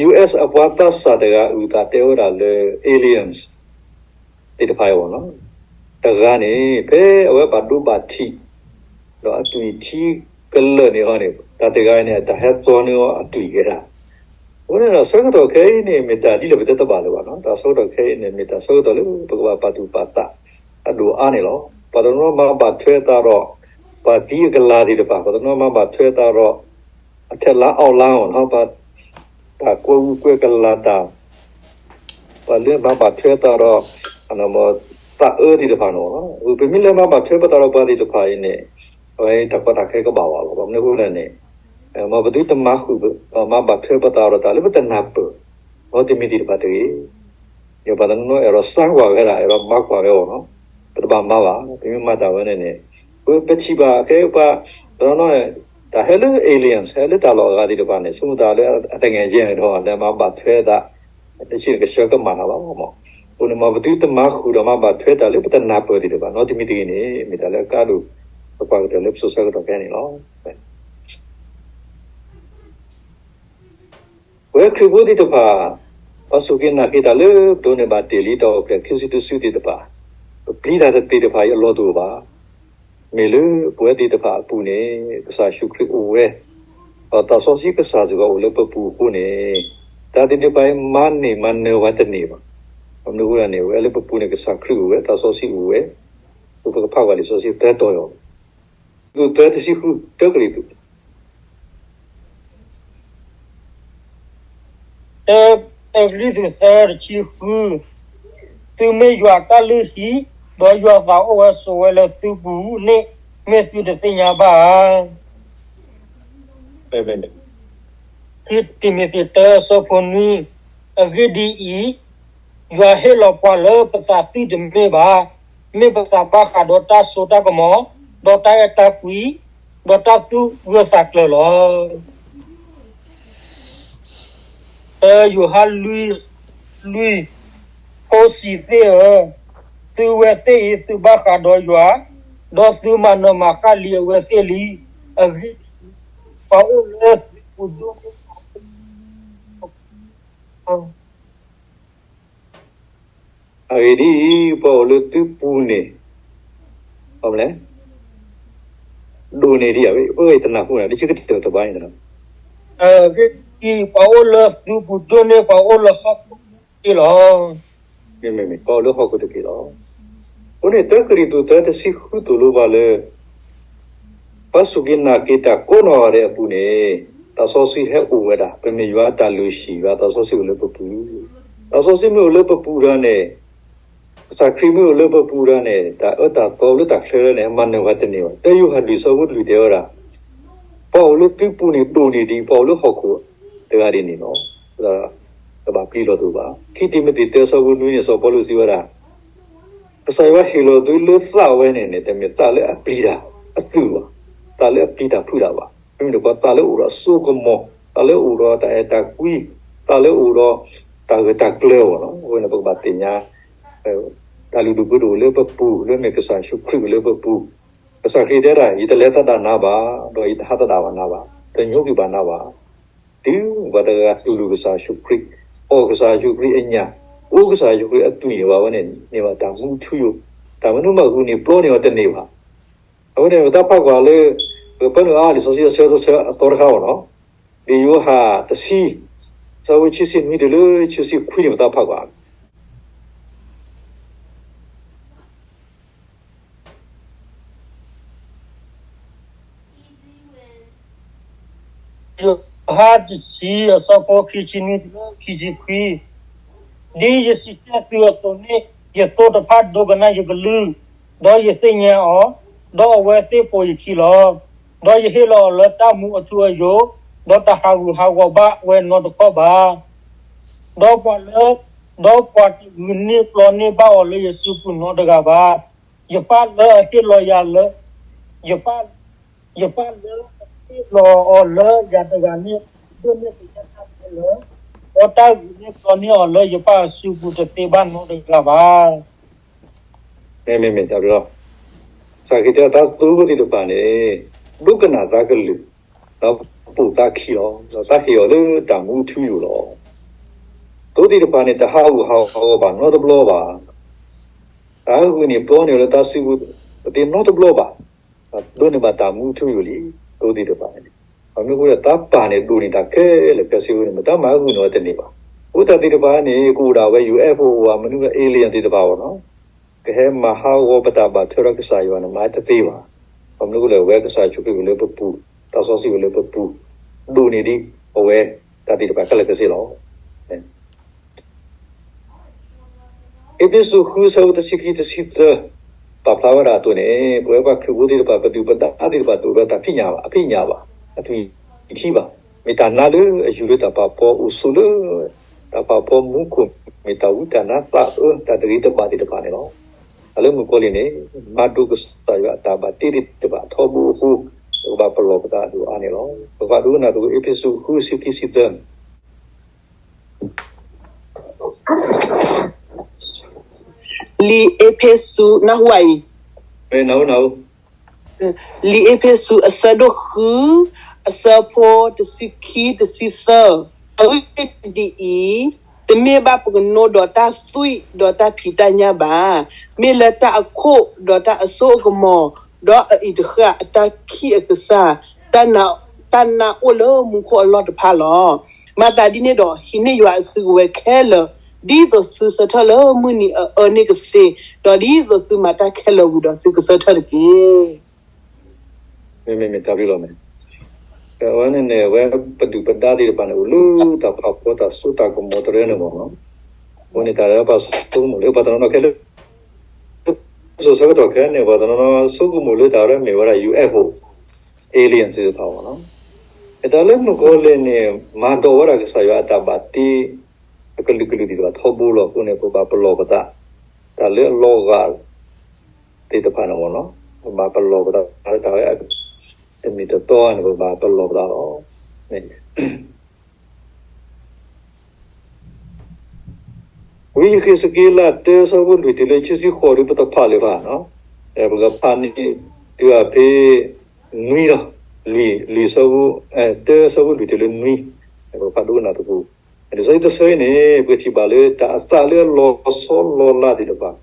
US အပှၤသးစၢ်တဂၤအုၣ်သးတဲဝဲဒၣ်လၢ aliens သ့ၣ်တဖၣ်အံၤအီၤနီၤ, တဂၤန့ၣ် ဖဲအဝဲဘၣ်ဒိဘၣ်ထံး ဒီးအသွံၣ်ထံကလၢာ်န့ၣ်ဟီန့ၣ် တၢ်တဂၤအံၤန့ၣ် တၢ်ဟဲသီန့ၢ်အီၤအသွံၣ်ကဲဒၣ်. အဃိန့ၣ်ဒီး ဆၢကတီၢ်ခဲအံၤန့ၣ် မ့ၢ်တၢ်ဒ်လဲၣ်ပတဲတဘၣ်လၢၤဘၣ်နီၤ, တၢ်ဆၢကတီၢ်ခဲအံၤန့ၣ် မ့ၢ်တၢ်ဆၢကတီၢ်လၢပကဘၣ်ပာ်သူၣ်ပာ်သးအဒိၣ်အါန့ၣ်လီၤ. ပှၤတနီၤမၤဘၣ်ထွဲသးဒီး ပှၤသံအကလၤသ့ၣ်တဖၣ်, ပှၤတနီၤမၤဘၣ်ထွဲသးဒီး အထဲလါအီၣ်လါအီၤနီၤ, ပှၤတၢ်ကွဲအူကွဲကလၤတၢ် ပှၤလၢမၤဘၣ်ထွဲသးဒီး သးအၢသ့ၣ်တဖၣ်န့ၣ်လီၤ. ပမ့ၢ်လဲၤမၤဘၣ်ထွဲပသးဒီးပှၤသ့ၣ်တဖၣ်အံၤန့ၣ် အဝဲတၢ်ကီတၢ်ခဲကဘၣ်ဝဲလီၤ. ဘၣ်မနုၤအဃိလဲၣ်န့ၣ် မ်ပသုတမၤဃုာ် မၤဘၣ်ထွဲပသးဒီးတၢ်လၢပတနၢ်ပၢၢ် နီတမံၤသ့ၣ်တဖၣ်တဂ့ၤ. ယပှၤတနီၤနီၤအဲၣ်ဒိးစါကွၢ်ဝဲဒၣ် အဲၣ်ဒိးမၤကွၢ်ဝဲအီၤနီၤ, ပတဘၣ်မၤဘၣ်. ပမ့ၢ်မၤတၢ်ဝဲန့ၣ်န့ၣ် ပထံၣ်ဘၣ်ကဲပှၤတနီၤနီၤ တၢ်ဟဲလၢ aliens ဟဲလၢတၢ်လီၢ်အဂၤသ့ၣ်တဖၣ်န့ၣ် ဆိကမိၣ်တၢ်လၢအတငဲၢ်ယဲၢ်န့ၣ်ဒီး လဲၤမၤဘၣ်ထွဲသး တဆံးကဆှၢကမၣ်တၢ်ဘၣ်မး. အဃိန့ၣ် မ်ပသုတမၤဃုာ်ဒီးမၤဘၣ်ထွဲတၢ်လၢပတနၢ်ပၢၢ်သ့ၣ်တဖၣ် နီတမံၤတဂ့ၤန့ၣ် မ့ၢ်တၢ်လၢအကါဒိၣ် ပကွၢ်ကတၢၢ်လၢပစိၤဆၢကတီၢ်ခဲအံၤန့ၣ်လီၤ. ပဝဲခရံာ်ဖိသ့ၣ်တဖၣ် ပှၤစူၢ်က့ၤနာ်က့ၤတၢ်လၢပဒိးန့ၢ်ဘၣ်တ့ၢ်လံတၢ်အီၣ်ဖျဲၣ်ခံစုတစုသ့ၣ်တဖၣ် ပပျံၤတၢ်တသ့ၣ်တဖၣ်အံၤအလီၢ်တအိၣ်ဘၣ်. မ့ၢ်လၢပဝဲသ့ၣ်တဖၣ်အပူၤန့ၣ် ကစၢ်ယ့ၣ်ၡူးခရံာ်အိၣ်ဝဲ, ဒီးသးစီဆှံကစၢ်စ့ၢ်ကီးအိၣ်လၢပပူၤအဃိန့ၣ် တၢ်သ့ၣ်တဖၣ်အံၤမၤန့ၢ်မၤနၢၤဝဲတန့ၢ်ဘၣ်. ဘၣ်မနုၤအဃိလဲၣ်န့ၣ် ဝဲလၢပပူၤန့ၣ် ကစၢ်ခရံာ်အိၣ်ဝဲ, သးစီဆှံအိၣ်ဝဲ, ပကဖးကွၢ်လံာ်စီဆှံသၢတီၤအံၤ, ကရံၣ်သူးသၢတဆံဃု, တၢကရံၣ်သူး တၢ, တၢကရံၣ်သူးသၢတဆံဃု, သုမ့ၢ်ယွၤအကလုၢ်ဟံၣ်, ဒီးယွၤသးအိၣ်ဝဲဆိးဝဲလၢသုပူၤန့ၣ် မ့ၢ်သုတသ့ၣ်ညါဘၣ်ဧါ. ခံတံၤမသ့းတၢအဆၢဖိနွံ, အဂ့ၢ်ဒ်အံၤ, ယွၤဟ့ၣ်လီၤပှၤလၢပသးသုတမ့ၢ်ဘၣ်, မ့ၢ်ပသးဘၣ်ဃးဒီးတၢ်စိတၢ်ကမီၤ, ဒီးတၢ်အဲၣ်တၢ်ကွံ, ဒီးတၢ်သူၣ်ဂၢၢ်သးကျၢၤလီၤ. တၢယိၤဟၣ်လွံၢ်, လွံၢ်, ဖိဆံးသ့ၣ်ဧၢ, သုဝဲသ့ၣ်အံၤသုဘၣ်ဃးဒီးယွၤ, ဒီးသုမၤနၢၤမၤဃၣ်လံအဝဲသ့ၣ်လံ. အဂ့ၢ်ဒ်အံၤ, ပှၤအိၣ်လၢသုပူၤဒိၣ်န့ၢ် အဂ့ၢ်ဒ်အံၤ, ပှၤအိၣ်လၢသုပူၤန့ၣ်, အလဲၣ်, ဒိၣ်န့ၢ်ဒံးဧါ, ပဂ့ၢ်တနၢ်ဟူန့ၣ် တဆံကတၢၢ်တဘၣ်န့ၣ်, အဂ့ၢ်ဒ်အံၤ, ပှၤအိၣ်လၢသုပူၤဒိၣ်န့ၢ်ပှၤအိၣ်လၢဟီၣ်ခိၣ်န့ၣ်လီၤ. မ့မ့ၢ်ပှၤအိၣ်လၢဟီၣ်ခိၣ်တက့ၢ်လီၤ. အဃိန့ၣ် တၢကရံၣ်သူးသၢတဆံဃုသိၣ်လိပှၤလၢ ပှၤစူၢ်က့ၤနာ်က့ၤတၢ်ကိးနီၢ်ဂၤဒဲးအပူၤန့ၣ်, သးစီဆှံဟဲအိၣ်ဝဲဒၣ်, ပမ့ၢ်ယွၤအတၢ်လုၢ်ဟံၣ်, ယွၤသးစီဆှံအိၣ်လၢပပူၤ, သးစီဆှံမ့ၢ်အိၣ်လၢပပူၤဒီးန့ၣ်, ကစၢ်ခရံာ်မ့ၢ်အိၣ်လၢပပူၤဒီးန့ၣ် တၢ်အၢတၢ်သီလၢတၢ်ချၢလၢန့ၣ် မၤနၢၤဝဲတန့ၢ်ဘၣ်. တၢယိၤဟၣ်လွံၢ်ဆၢဖိလွံၢ်တဲဝဲဒၣ်, ပှၤအိၣ်လၢသုပူၤန့ၣ်ဒိၣ်န့ၢ်ဒံး ပှၤအိၣ်လၢဟီၣ်ခိၣ်တဂၤဒ်န့ၣ်လီၤ. တဘၣ်ပျံၤလီၤတအိၣ်ဘၣ်. ခံတံၤမသ့းတၢအဆၢဖိနွံန့ၣ် စီၤပီလူးစံးဝဲဒၣ်, ကစၢ်ယွၤဟ့ၣ်လီၤသုလၢသးဝဲန့ၣ်န့ၣ် တမ့ၢ်သးလၢအပျံၤတၢ်အသွံၣ်ဘၣ်, သးလၢအပျံၤတၢ်ဖုးတၢ်ဘၣ်. မ့မ့ၢ်တခီ သးလၢအိၣ်ဒီးအစိကမီၤ, သးလၢအိၣ်ဒီးတၢ်အဲၣ်တၢ်ကွံ, သးလၢအိၣ်ဒီးတၢ်ဂၢၢ်တၢ်ကျၢၤအဂီၢ်လီၤ. အဃိန့ၣ် ပကဘၣ်သ့ၣ်ညါ တၢ်လုၢ်ဒိၣ်ပှ့ၤဒိၣ်အိၣ်လၢပပူၤ, လၢမ့ၢ်ကစၢ်ယ့ၣ်ၡူးခရံာ်အိၣ်လၢပပူၤ. ကစၢ်ခရံာ်တဲဒၣ်, ယတလဲၤသဒၣ်နၤဘၣ်, ဒီးယတဟးသဒၣ်ဘၣ်နၤဘၣ်, တညိကွံာ်ဘၣ်နၤဘၣ်. တုၤပှၤတဂၤတူၢ်လိာ်ကစၢ်ယ့ၣ်ၡူးခရံာ်, အီၣ်ကစၢ်ယ့ၣ်ၡူးခရံာ်အညၣ်, အိၣ်ကစၢ်ယ့ၣ်ၡူးခရံာ်အသွံၣ်န့ၣ်ဘၣ်ဝဲန့ၣ် န့ၢ်ဘၣ်တၢ်မူထူယိာ်, တၢ်မနုၤမးဂုာ်န့ၢ်ပျီန့ၢ်အီၤတန့ၢ်ဘၣ်. အဝဲန့ၣ် ပတၢ်ဖးကွၢ်လၢ ပၢနုာ်အါလံာ်စီဆှံအဆၢတဆၢအသီတခါအဂီၢ်လီၤ. လံာ်ယိၤဟၣ်တဆံ, အဆၢဖိခံဆံနွံတုၤလၢခံဆံခွံန့ၣ် ပတၢ်ဖးကွၢ် ယိၤဟၣ်တဆံ အဆၢဖိခံဆံနွံတုၤလၢခံဆံခွံ, ဒ်ယစံးဆၢသုအသိးန့ၣ်, ယသိတဖၣ်ဒိကနၣ်ယကလုၢ်, ဒီးယသ့ၣ်ညါအီၤ, ဒီးအဝဲသ့ၣ်ပိာ်ယခံလီၤ. ဒီးယဟ့ၣ်လီၤအီၤလၢတၢ်မူအထူအယိာ်, ဒီးတဟးဂူာ်ဟးဂီၤဘၣ်ဝဲနီတခီၣ်ဘၣ်. ဒီးပှၤလၢ, ဒီးပှၤတဂုာ်န့ၢ်ပျီန့ၢ်ဘၣ်အီၤလၢယစုပူၤနီတဂၤဘၣ်. ယပၢ်လၢအဟ့ၣ်လီၤယၤလၢ, ယပၢ်, ယပၢ်လၢအဟ့ၣ်လီၤအီၤလၢယၤတဂၤန့ၣ် ဒိၣ်န့ၢ်ကယဲၢ်တၢ်ခဲလၢာ်, ဒီးတၢ်ဂုာ်န့ၢ်ပျီန့ၢ်အီၤလၢယပၢ်အစုပူၤတသ့ဘၣ်နီတဂၤဘၣ်. မ့မ့ၢ်, မ့မ့ၢ်, တၢ်ဘျုးလီၤ. စးက့ၤတၢ်သးသိသ့ၣ်တဖၣ်န့ၣ် ဒိကနၣ်သးကလုၢ်, ဒီးပိာ်သးခံလီၤ. ဒီးသးဟ့ၣ်အီၤလၢတၢ်မူထူယိာ်လီၤ. သိသ့ၣ်တဖၣ်န့ၣ် တဟးဂူာ်ဟးဂီၤဘၣ်နီတဘျီဘၣ်. တၢ်ဂုာ်န့ၢ်ပျီန့ၢ်အီၤလၢတၢ်စုပူၤ ပသ့နီတဘျီဘၣ်. ဒိးန့ၢ်ဘၣ်တၢ်မူထူယိာ်လံ, သိသ့ၣ်တဖၣ်န့ၣ်. အမ့ၢ်ဃိဒီးတၢ်ပၢ်န့ၣ်ဒိၣ်န့ၢ်တၢ်ခဲလၢာ်ခဲဆ့အဃိန့ၣ် မတၤမၤဂုာ်န့ၢ်ဝဲတန့ၢ်ဘၣ်. အဃိတၢ်သ့ၣ်တဖၣ်န့ၣ် ကအိၣ်ဒၣ်ဝဲ ယူၤအ့ၣ်ဖ်အိၣ် မနုၤလၢ alien သ့ၣ်တဖၣ်အဂီၢ်နီၤ. ကဟဲမၤဟးဂီၤပတၢ်ဘၣ်ထွဲဒီးကစၢ်ယွၤန့ၣ် မၤတသ့ဘၣ်. ဘၣ်မနုၤအဃိလဲၣ် အဝဲကစၢ်ယ့ၣ်ၡူးခရံာ်အိၣ်လၢပပူၤ, တၢ်စီဆှံအိၣ်လၢပပူၤ, ဒိၣ်န့ၢ်ဒံးအဝဲတၢ်သ့ၣ်တဖၣ်ခဲလၢာ်ခဲဆ့လီၤ. အ့းဖ့းစူး ဃု အဆၢဖိ တဆံခံ တဆံသၢ ပာ်ဖျါဝဲဒၣ်အသိးန့ၣ် ပဝဲပှၤခရံာ်ဖိသ့ၣ်တဖၣ် ပဒုၣ်ပဒါသ့ၣ်တဖၣ် တအိၣ်ဒီးတၢ်ဖံးညၣ်ဘၣ်, အဖံးညၣ်ဘၣ်, အသွံၣ်ထံဘၣ်. မ့ၢ်တၢ်နါလၢအယူၤလၢတၢ်ဖးဖီအိၣ်ဆိးလၢ တၢ်ဖးဖီမူခိၣ်, မ့ၢ်တၢ်ဝံတၢ်နါသးအၢ တၢ်တဂ့ၤတဘၣ်သ့ၣ်တဖၣ်န့ၣ်လီၤ. တၢ်လၢမုၣ်ကီၤလံၢ်န့ၣ် မၤဒိးကစၢ်ယွၤအတၢ်ဘၣ်တ့သ့ၣ်တဖၣ်ထီဘိအဃိ ပကဘၣ်ပလီၢ်ပသးအဒိၣ်အါန့ၣ်လီၤ. ပကဒိကနၣ်သကိး အ့းဖ့းစူး ဃု တဆံခံ တဆံသၢ လံာ်အ့းဖ့းစူး နၢ်ဟူအံၤ, လံာ်အ့းဖ့းစူး အဆၢဒိၣ်ဃု, အဆၢဖိ တဆံခံ တဆံသၢ, အဂ့ၢ်ဒ်အံၤ, တမ့ၢ်ဘၣ်ပကနိဒီးတၢ်သွံၣ်ဒီးတၢ်ဖံးတၢ်ညၣ်ဘၣ်, မ့ၢ်လၢတၢ်အခိၣ်ဒီးတၢ်အစိအကမီၤ, ဒီးအအံၤတဃၣ်အတၢ်ခံးအကစၢ်, တၢ်နာ်အိၣ်လၢမူခိၣ်အလီၢ်တဖၣ်လီၤ. မၤသးဒ်န့ၣ်ဒီး ဟံးန့ၢ်ယွၤအစုကဝဲၤခဲလၢာ်, ဒ်သိးသုဆၢထၢၣ်လၢမုၢ်နံၤအအၢန့ၣ်ကသ့, ဒီးဒ်သိးသုမၤတၢ်ခဲလၢာ်ဝံၤဒီးသုကဆၢထၢၣ်တက့ၢ်. မ့မ့ၢ်မ့ၢ်တၢ်ဘျုးလီၤမ့ၢ်, အဝဲန့ၣ်န့ၣ် အဝဲပဒုၣ်ပဒါသ့ၣ်တဖၣ်န့ၣ် အိၣ်လၢတၢ်ဖးဖီတၢ်စိတၢ်ကမီၤတရၢန့ၣ်မ့ၢ်နီၤ, အဃိန့ၣ်တၢ်လၢပှၤဆိကမိၣ်လၢပှၤတနီၤနီၤခဲလၢာ် စိၤဆၢကတီၢ်ခဲအံၤန့ၣ် ပှၤတနီၤနီၤဆိကမိၣ်လၢတၢ်လၢမ့ၢ်ဝဲဒၣ် ယူၤအ့ၣ်ဖ်အိၣ် alien သ့ၣ်တဖၣ်မ့ၢ်နီၤ, တၢ်လၢမုၣ်ကီၤလံၢ်န့ၣ် မၤဒိးဝဲဒၣ်ကစၢ်ယွၤအတၢ်ဘၣ်တ့ အကလုာ်ကလုာ်သ့ၣ်တဖၣ်ထီဘိလီၤ. အဃိန့ၣ် ပဘၣ်ပလီၢ်ပသး တၢ်လၢအလီၤဂာ် သ့ၣ်တဖၣ်န့ၣ်မ့ၢ်နီၤ, ပဘၣ်ပလီၢ်ပသးလၢတၢ်ဝဲ တမ့ၢ်တတီန့ၣ် ပဘၣ်ပလီၢ်ပသးလီၤ. ဝံယဃ့းစက့လး တၢ အဆၢဖိလွံၢ်တုၤလၢခံဆံဃိးဒီး ပတဖးလၢၤဘၣ်နီၤ, ပကဖးန့ၣ် တုၤအဖဲ နွံလီၤ, လွံၢ်, လွံၢ်အဆၢဖိ, တၢ အဆၢဖိလွံၢ်တုၤလၢနွံ, ပကဖးဒိကနၣ်သကိး. လံာ်စီဆှံတဆၢအံၤန့ၣ် ပထံၣ်ဘၣ်လၢတၢ်အသးလၢအလီၤဆီလီၤလးသ့ၣ်တဖၣ်,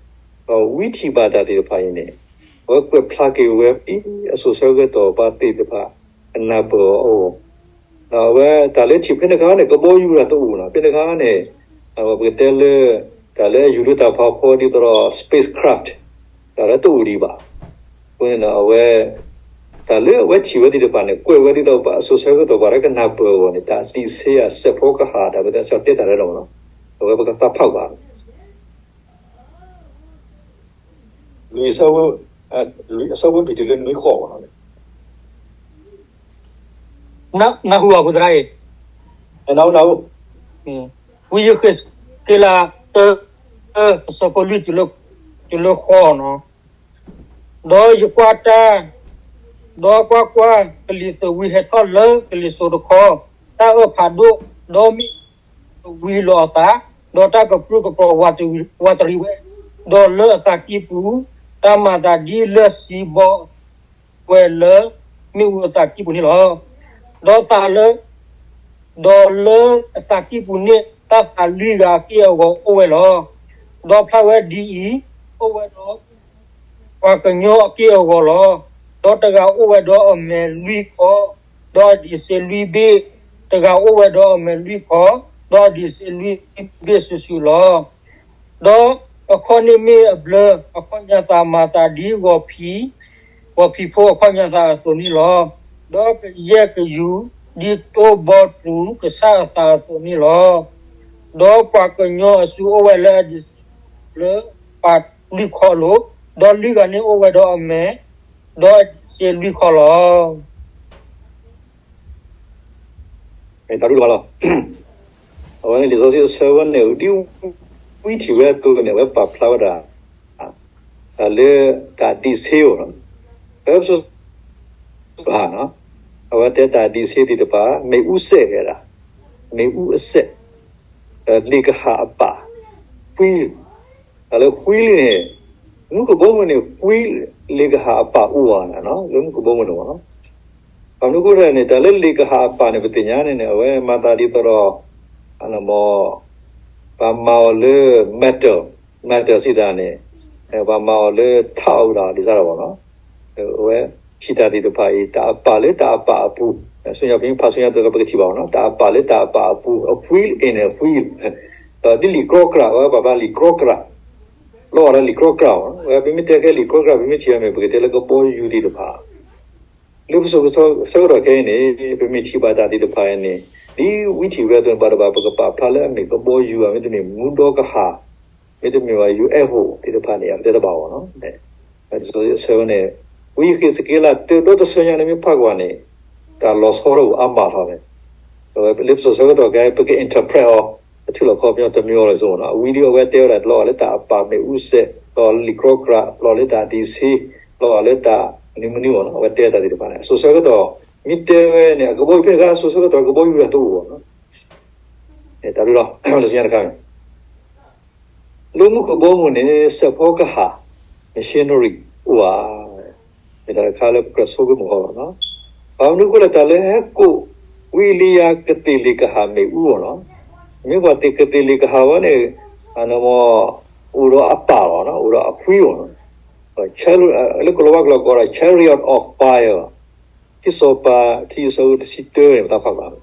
ဒီးဝံထံၣ်ဘၣ်တၢ်သ့ၣ်တဖၣ်အံၤန့ၣ် အဝဲကွဲးဖျါက့ၤဝဲဖဲအစိၤဆၢကတီၢ်ပှၤသ့ၣ်တဖၣ် အနၢ်ပၢၢ်အီၤအဂီၢ်, ဒီးအဝဲတၢ်လၢထံၣ်ဖဲန့ၣ်အခါန့ၣ် ကဘီယူၤတၢ်တအိၣ်နီၤ, ဖဲန့ၣ်အခါန့ၣ် ပကတဲလၢ တၢ်လၢယူၤလၢတၢ်ဖးဖီဒ်သိးဒီး spacecraft တၢ်လၢတအိၣ်ဒံးဘၣ်. အဃိန့ၣ် အဝဲ တၢ်လၢအဝဲထံၣ်ဝဲသ့ၣ်တဖၣ်န့ၣ် ကွဲးဝဲဒ်သိးပှၤအစိၤဆၢကတီၢ်ပှၤလၢကနၢ်ပၢၢ်အဂီၢ်န့ၣ် တၢ်တံာ်ဆဲးအစဲးဖီကဟၣ် တၢ်ဝဲသ့ၣ်အစးတဲတၢ်လၢလီၤမ့ၢ်နီၤ, အဝဲပကသးဖးဘၣ် လွံၢ်အဆၢဖိ, လွံၢ်အဆၢဖိလွံၢ်တုၤလၢနွံဃိးမ့ၢ်နီၤ, နၢ်ဟူအပူၤသရၣ်အံၤ, နၢ်ဟူနၢ်ဟူ, ဝံယဃ့းစက့လး တၢ အဆၢဖိလွံၢ်တုၤလၢဃိးနီၤ, ဒီးယကွၢ်တၢ်, ဒီးကွၢ်ကွၢ်, ကလံၤသၢဝံဟဲထီၣ်လၢကလံၤစိးတခီ, တၢ်အၢၣ်ဖးဒိၣ်, ဒီးမ့ၣ်အူဝံလိာ်အသး, ဒီးတၢ်ကပြုၢ်ကပြီၤဝးတရံးဝဲ, ဒီးလၢအသးကံၢ်ပူၤ, တၢ်မၤသးဒ်လၢၢ်စံဘီ ဝဲလၢမ့ၣ်အူအသးကံၢ်ပူၤန့ၣ်လီၤ. ဒီးသးလၢ, ဒီးလၢအသးကံၢ်ပူၤန့ၣ် တၢ်သးလွံၢ်ဂၤအက့ၢ်အဂီၤအိၣ်ဝဲလီၤ. ဒီးဖျါဝဲဒ်အံၤ, အိၣ်ဝဲဒီးပှၤကညီအက့ၢ်အဂီၤလီၤ. ဒီးတဂၤအိၣ်ဝဲဒီးအမဲာ်လွံၢ်ခီ, ဒီးအဒံးဆ့လွံၢ်ဘ့ၣ်, တဂၤအိၣ်ဝဲဒီးအမဲာ်လွံၢ်ခီ, ဒီးအဒံးဆ့လွံၢ်ဘ့ၣ်စုာ်စုာ်လီၤ. ဒီးအခီၣ်န့ၣ်မ့ၢ်အဘျၢ, အခီၣ်ညါသးမၤသးဒ်ဂီၤဖံး, ဂီၤဖံးဖိအခီၣ်ညါသးအသိးန့ၣ်လီၤ. ဒီးကယဲၢ်ကယူၤဒ်တိၢ်ဘီတြူၢ်ကစၢ်အသးအသိးန့ၣ်လီၤ. ဒီးပှၤကညီအစုအိၣ်ဝဲလၢအဒံးဆ့လွံၢ်ခီအလိၤ, ဒီးလွံၢ်ဂၤန့ၣ်အိၣ်ဝဲဒီးအမဲာ်, ဒီးအဒံးဆ့လွံၢ်ခီလီၤ. မ့ၢ်တၢ်ဒုးတဘၣ်လီၤ. အဝဲန့ၣ်လံာ်စီဆှံအဆၢဝဲန့ၣ် ဒ်ဝံထံၣ်ဝဲအသိးန့ၣ် အဝဲပာ်ဖျါဝဲဒၣ် တၢ်လၢတၢ်ဒံးဆ့ဧိၤလီၤ. ဖဲ အဝဲတဲတၢ်ဒံးဆ့သ့ၣ်တဖၣ် မ့ၣ်အူစဲးဝဲဒၣ်, မ့ၣ်အူအစဲး, လ့ၣ်ကဟၣ်အပၢ်, ဃံ, တၢ်လၢဃံန့ၣ် မူကဘီမုၢ်န့ၣ် ဃံလ့ၣ်ကဟၣ်အပၢ်အိၣ်ဧါန့ၣ် လၢမူကဘီမုၢ်န့ၣ်မ့ၢ်နီၤ. ဘၣ်မနုၤအဃိလဲၣ်န့ၣ် တၢ်လၢလ့ၣ်ကဟၣ်အပၢ်န့ၣ် ပသ့ၣ်ညါန့ၣ်န့ၣ် အဝဲမၤသးဒ်သိးဒီး ပှၤမၤအီၤလၢ metal, metal စံးတၢ်န့ၣ် ပှၤမၤအီၤလၢထးအီၤဒၣ်ဒ်သိးဒီးမ့ၢ်နီၤ. အဝဲထံၣ်တၢ်သ့ၣ်တဖၣ်အံၤ တၢ်အပၢ်လၢတၢ်အပၢ်အပူၤ, ဆူညါပမ့ၢ်ဖးဆူညါသ့ၣ်တဖၣ် ပကထံၣ်ဘၣ်မ့ၢ်နီၤ, တၢ်အပၢ်လၢတၢ်အပၢ်အပူၤ, အဃံ in a wheel, ဒီးဒ်လံာ်ကြီကြာ် အဝဲပာ်ဖျါလံာ်ကြီကြာ်, လီၤဂာ်ဒီးလံာ်ကြီကြာ်မ့ၢ်နီၤ. အဝဲပမ့ၢ်တဲခဲလံာ်ကြီကြာ် ပမ့ၢ်ထံၣ်ဘၣ်မ့ၢ် ပကတဲလၢကဘီယူၤသ့ၣ်တဖၣ် လၢပစိၤဆၢကတီၢ်ခဲအံၤန့ၣ် ပမ့ၢ်ထံၣ်ဘၣ်တၢ်သ့ၣ်တဖၣ်အံၤန့ၣ် ဒ်ဝံထံၣ်ဝဲအသိးန့ၣ် ဘၣ်တဘၣ် ပကပာ်ဖျါလၢအမ့ၢ်ကဘီယူၤဧါ, မ့တမ့ၢ်မူဒီကဟၣ်, မ့တမ့ၢ်ဘၣ် ယူၤအဲၣ်ဟိၣ်သ့ၣ်တဖၣ်န့ၣ် ပတဲတဘၣ်အီၤနီၤ. အဝဲန့ၣ် ဝံဃ့းစက့လး တၢ ဒီတဆၢညါန့ၣ် မ့ၢ်ဖးကွၢ်န့ၣ် တၢ်လီၤဆီတအိၣ်အါမးလီၤန့ၣ်, အဝဲလၢပစိၤဆၢကတီၢ်ခဲအံၤ ပက interpret အီၤ ပထုးလီၤခီပညီတမံၤအီၤလၢၤစိမ့ၢ်နီၤ. အဝံဒ်အဝဲတဲဝဲဒၣ် လီၤဂာ်လၢတၢ်အပၢ်မ့ၣ်အူစဲး, လီၤဂာ်လၢလံာ်ကြီကြာ်, လီၤဂာ်လၢတၢ်ဒံးဆ့, လီၤဂာ်လၢတၢ်မနုၤမနုၤမ့ၢ်နီၤ. အဝဲတဲတၢ်သ့ၣ်တဖၣ်န့ၣ် အစိၤဆၢကတီၢ် မ့ၢ်တဲဝဲန့ၣ် အကဘီယူၤဖဲန့ၣ်အခါ အစိၤဆၢကတီၢ်ကဘီယူၤတအိၣ်ဘၣ်နီၤ. တၢ်ဘျုးလီၤ လၢညါတခါန့ၣ် လၢမူကဘီမုၢ်န့ၣ် စဲးဖီကဟၣ် machinery အိၣ်ဧါ. မ့ၢ်တၢ်တခါလၢပကြၢးဆိကမိၣ်ဃီလီၤနီၤ. ဘၣ်မနုၤအဃိလဲၣ် တၢ်လၢဟဲကိးဝံအ့လံယၤကသ့ၣ်လ့ၣ်ကဟၣ်မ့ၣ်အူအီၤနီၤ. မ့ၢ်ပှၤသ့ၣ်ကသ့ၣ်လ့ၣ်ကဟၣ်ဝဲန့ၣ် အန့ၣ်မ့ၢ် အိၣ်ဒီးအပၢ်လီၤနီၤ, အိၣ်ဒီးအဃံလီၤနီၤ. လၢကလီၤဝါကျိာ်ကိးဒီး chariot of fire, ခံစီၤပၤ ခံအဆၢဖိတဆံတၢန့ၣ် ပသးဖးဘၣ် ခံ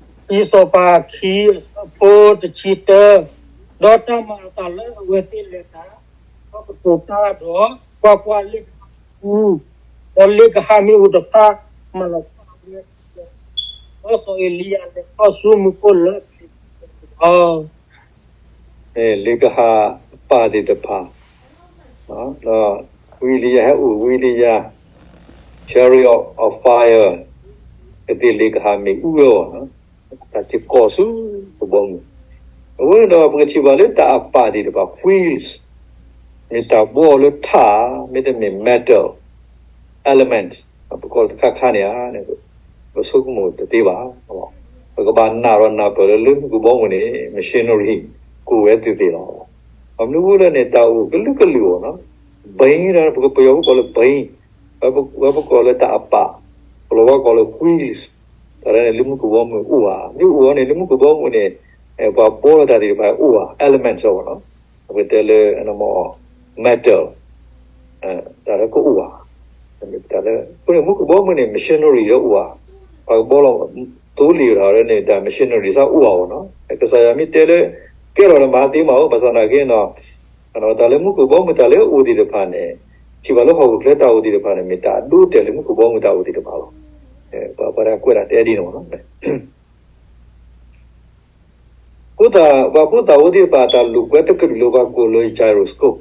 စီၤပၤ ခံအဆၢဖိတဆံတၢ, ဒီးတၢ်မၤအသးလၢအဝဲသ့ၣ်လဲၤတၢ် ထီၣ်ကတိၤတၢ်ဒီး ကွၢ်ကွၢ်, လ့ၣ်ကဟၣ်မ့ၣ်အူ, ဒီးလ့ၣ်ကဟၣ်မ့ၣ်အူတဖၣ် မၤလီၤပှီၢ်ဝဲအံၤ, ဒီးစီၤအ့လံယၤလဲၤထီၣ်ဆူမူခိၣ်လၢအပျံၤလီၤ. လ့ၣ်ကဟၣ်အပၢ်သ့ၣ်တဖၣ် ဒီးဝံအ့လံယၤဟဲအိၣ်ဝံအ့လံယၤ chariot of fire, ကသ့ၣ်လ့ၣ်ကဟၣ်မ့ၣ်အူဝဲအီၤ, တၢ်စ့ၢ်ကီးဆူကဘီမုၢ်, အဃိန့ၣ်ဒီး ပကထံၣ်ဘၣ်လၢတၢ်အပၢ်သ့ၣ်တဖၣ် wheels မ့ၢ်တၢ်ဘှီလၢထး, မ့တမ့ၢ် metal, element, ပကိးတခါခါန့ၣ်ဧါန့ၣ် ပဆိကမိၣ်တသ့ဘၣ်. ပကဘၣ်နာ်ဒီးနၢ်ပၢၢ်လၢ လၢမူကဘီမုၢ်န့ၣ် machinery ကိးဝဲသ့ၣ်သ့ၣ်လီၤ. ဘၣ်မနုၤအဃိလဲၣ်န့ၣ် တၢ်အိၣ်ကလုာ်ကလုာ်အီၤနီၤ, ဘၣ်ဒီး ပကပယီၤပကိးလၢဘၣ်, ဝဲပကိးလၢတၢ်အပၢ်, ကလီၤဝါကိးလၢ wheels, တၢ်ဒ်န့ၣ် လၢမူကဘီမုၢ်အိၣ်ဧါ, မ့ၢ်အိၣ်အီၤန့ၣ် လၢမူကဘီမုၢ်န့ၣ် ပှၤဘှီလီၤတၢ်သ့ၣ်တဖၣ်အိၣ်ဧါ, elements အီၤနီၤ, ပကတဲလၢ metal, တၢ်လၢကအိၣ်ဧါ, တၢ်လၢ အဃိန့ၣ် မူကဘီမုၢ်န့ၣ် machinery လၢအိၣ်ဧါ, ပှၤကဘှီလီၤ သိလ့ၣ်တၢ်ဒ်န့ၣ် တၢ် machinery စ့ၢ်အိၣ်ဧါနီၤ, ကစၢ်ယွၤမ့ၢ်တဲလၢ ကဲထီၣ်ဒီးမၤသ့မးအိၣ်, ဘၣ်ဆၣ်သနာ်က့နီၤ တၢ်လၢမူကဘီမုၢ်တၢ်လၢအအိၣ်သ့ၣ်တဖၣ်န့ၣ် ထံၣ်ဘၣ်လၢဟီၣ်ခိၣ်ချၢတၢ်အိၣ်သ့ၣ်တဖၣ်န့ၣ် မ့ၢ်တၢ်အဒိအတဲာ်လၢမူကဘီမုၢ်တၢ်အိၣ်သ့ၣ်တဖၣ်လီၤ. ပှၤတၢ်ကွဲးတၢ်တဲဒ်န့ၣ်မ့ၢ်နီၤ. အဃိသတး ပှၤဖိသၣ်ဖိသ့ၣ်တဖၣ် တၢ်လိာ်ကွဲတကလုာ်လၢပှၤကိးလၢ gyroscope,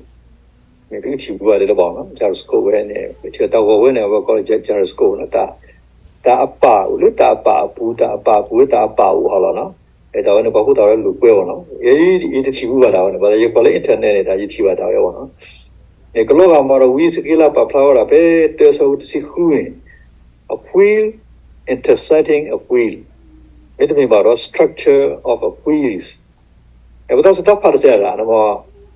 မ့ၢ်သုထံၣ်ဘၣ်ဒ်လဲၣ်ဘၣ်နီၤ, gyroscope ဝဲန့ၣ် ပထံၣ်တၢ်ဂီၤဝဲန့ၣ် အဝဲကိးလၢ gyroscope နီၤ, တၢ်အပၢ်အိၣ်လၢတၢ်အပၢ်အပူၤ, တၢ်အပၢ်အပူၤလၢတၢ်အပၢ်အိၣ်ဟီလီၤနီၤ. တၢ်ဝဲန့ၣ် ပှၤဖိသၣ်ဝဲလိာ်ကွဲအီၤနီၤ, ယတထံၣ်ဘၣ်တၢ်ဝဲန့ၣ်, ဘၣ်ဆၣ်ယကွၢ်လၢ internet န့ၣ် တၢ်ယထံၣ်ဘၣ်တၢ်ဝဲအီၤနီၤ. န့ၣ် ကလီၤဂာ်မးဒီး ဝံစက့လးပာ်ဖျါဝဲဒၣ်ဖဲ တၢဆၢဖိတဆံဃုန့ၣ် a wheel intersecting a wheel, မ့တမ့ၢ်ဘၣ်ဒီး structure of a wheels, ပတၢ်စံးတၢ်ဖးတစဲးဒၣ်,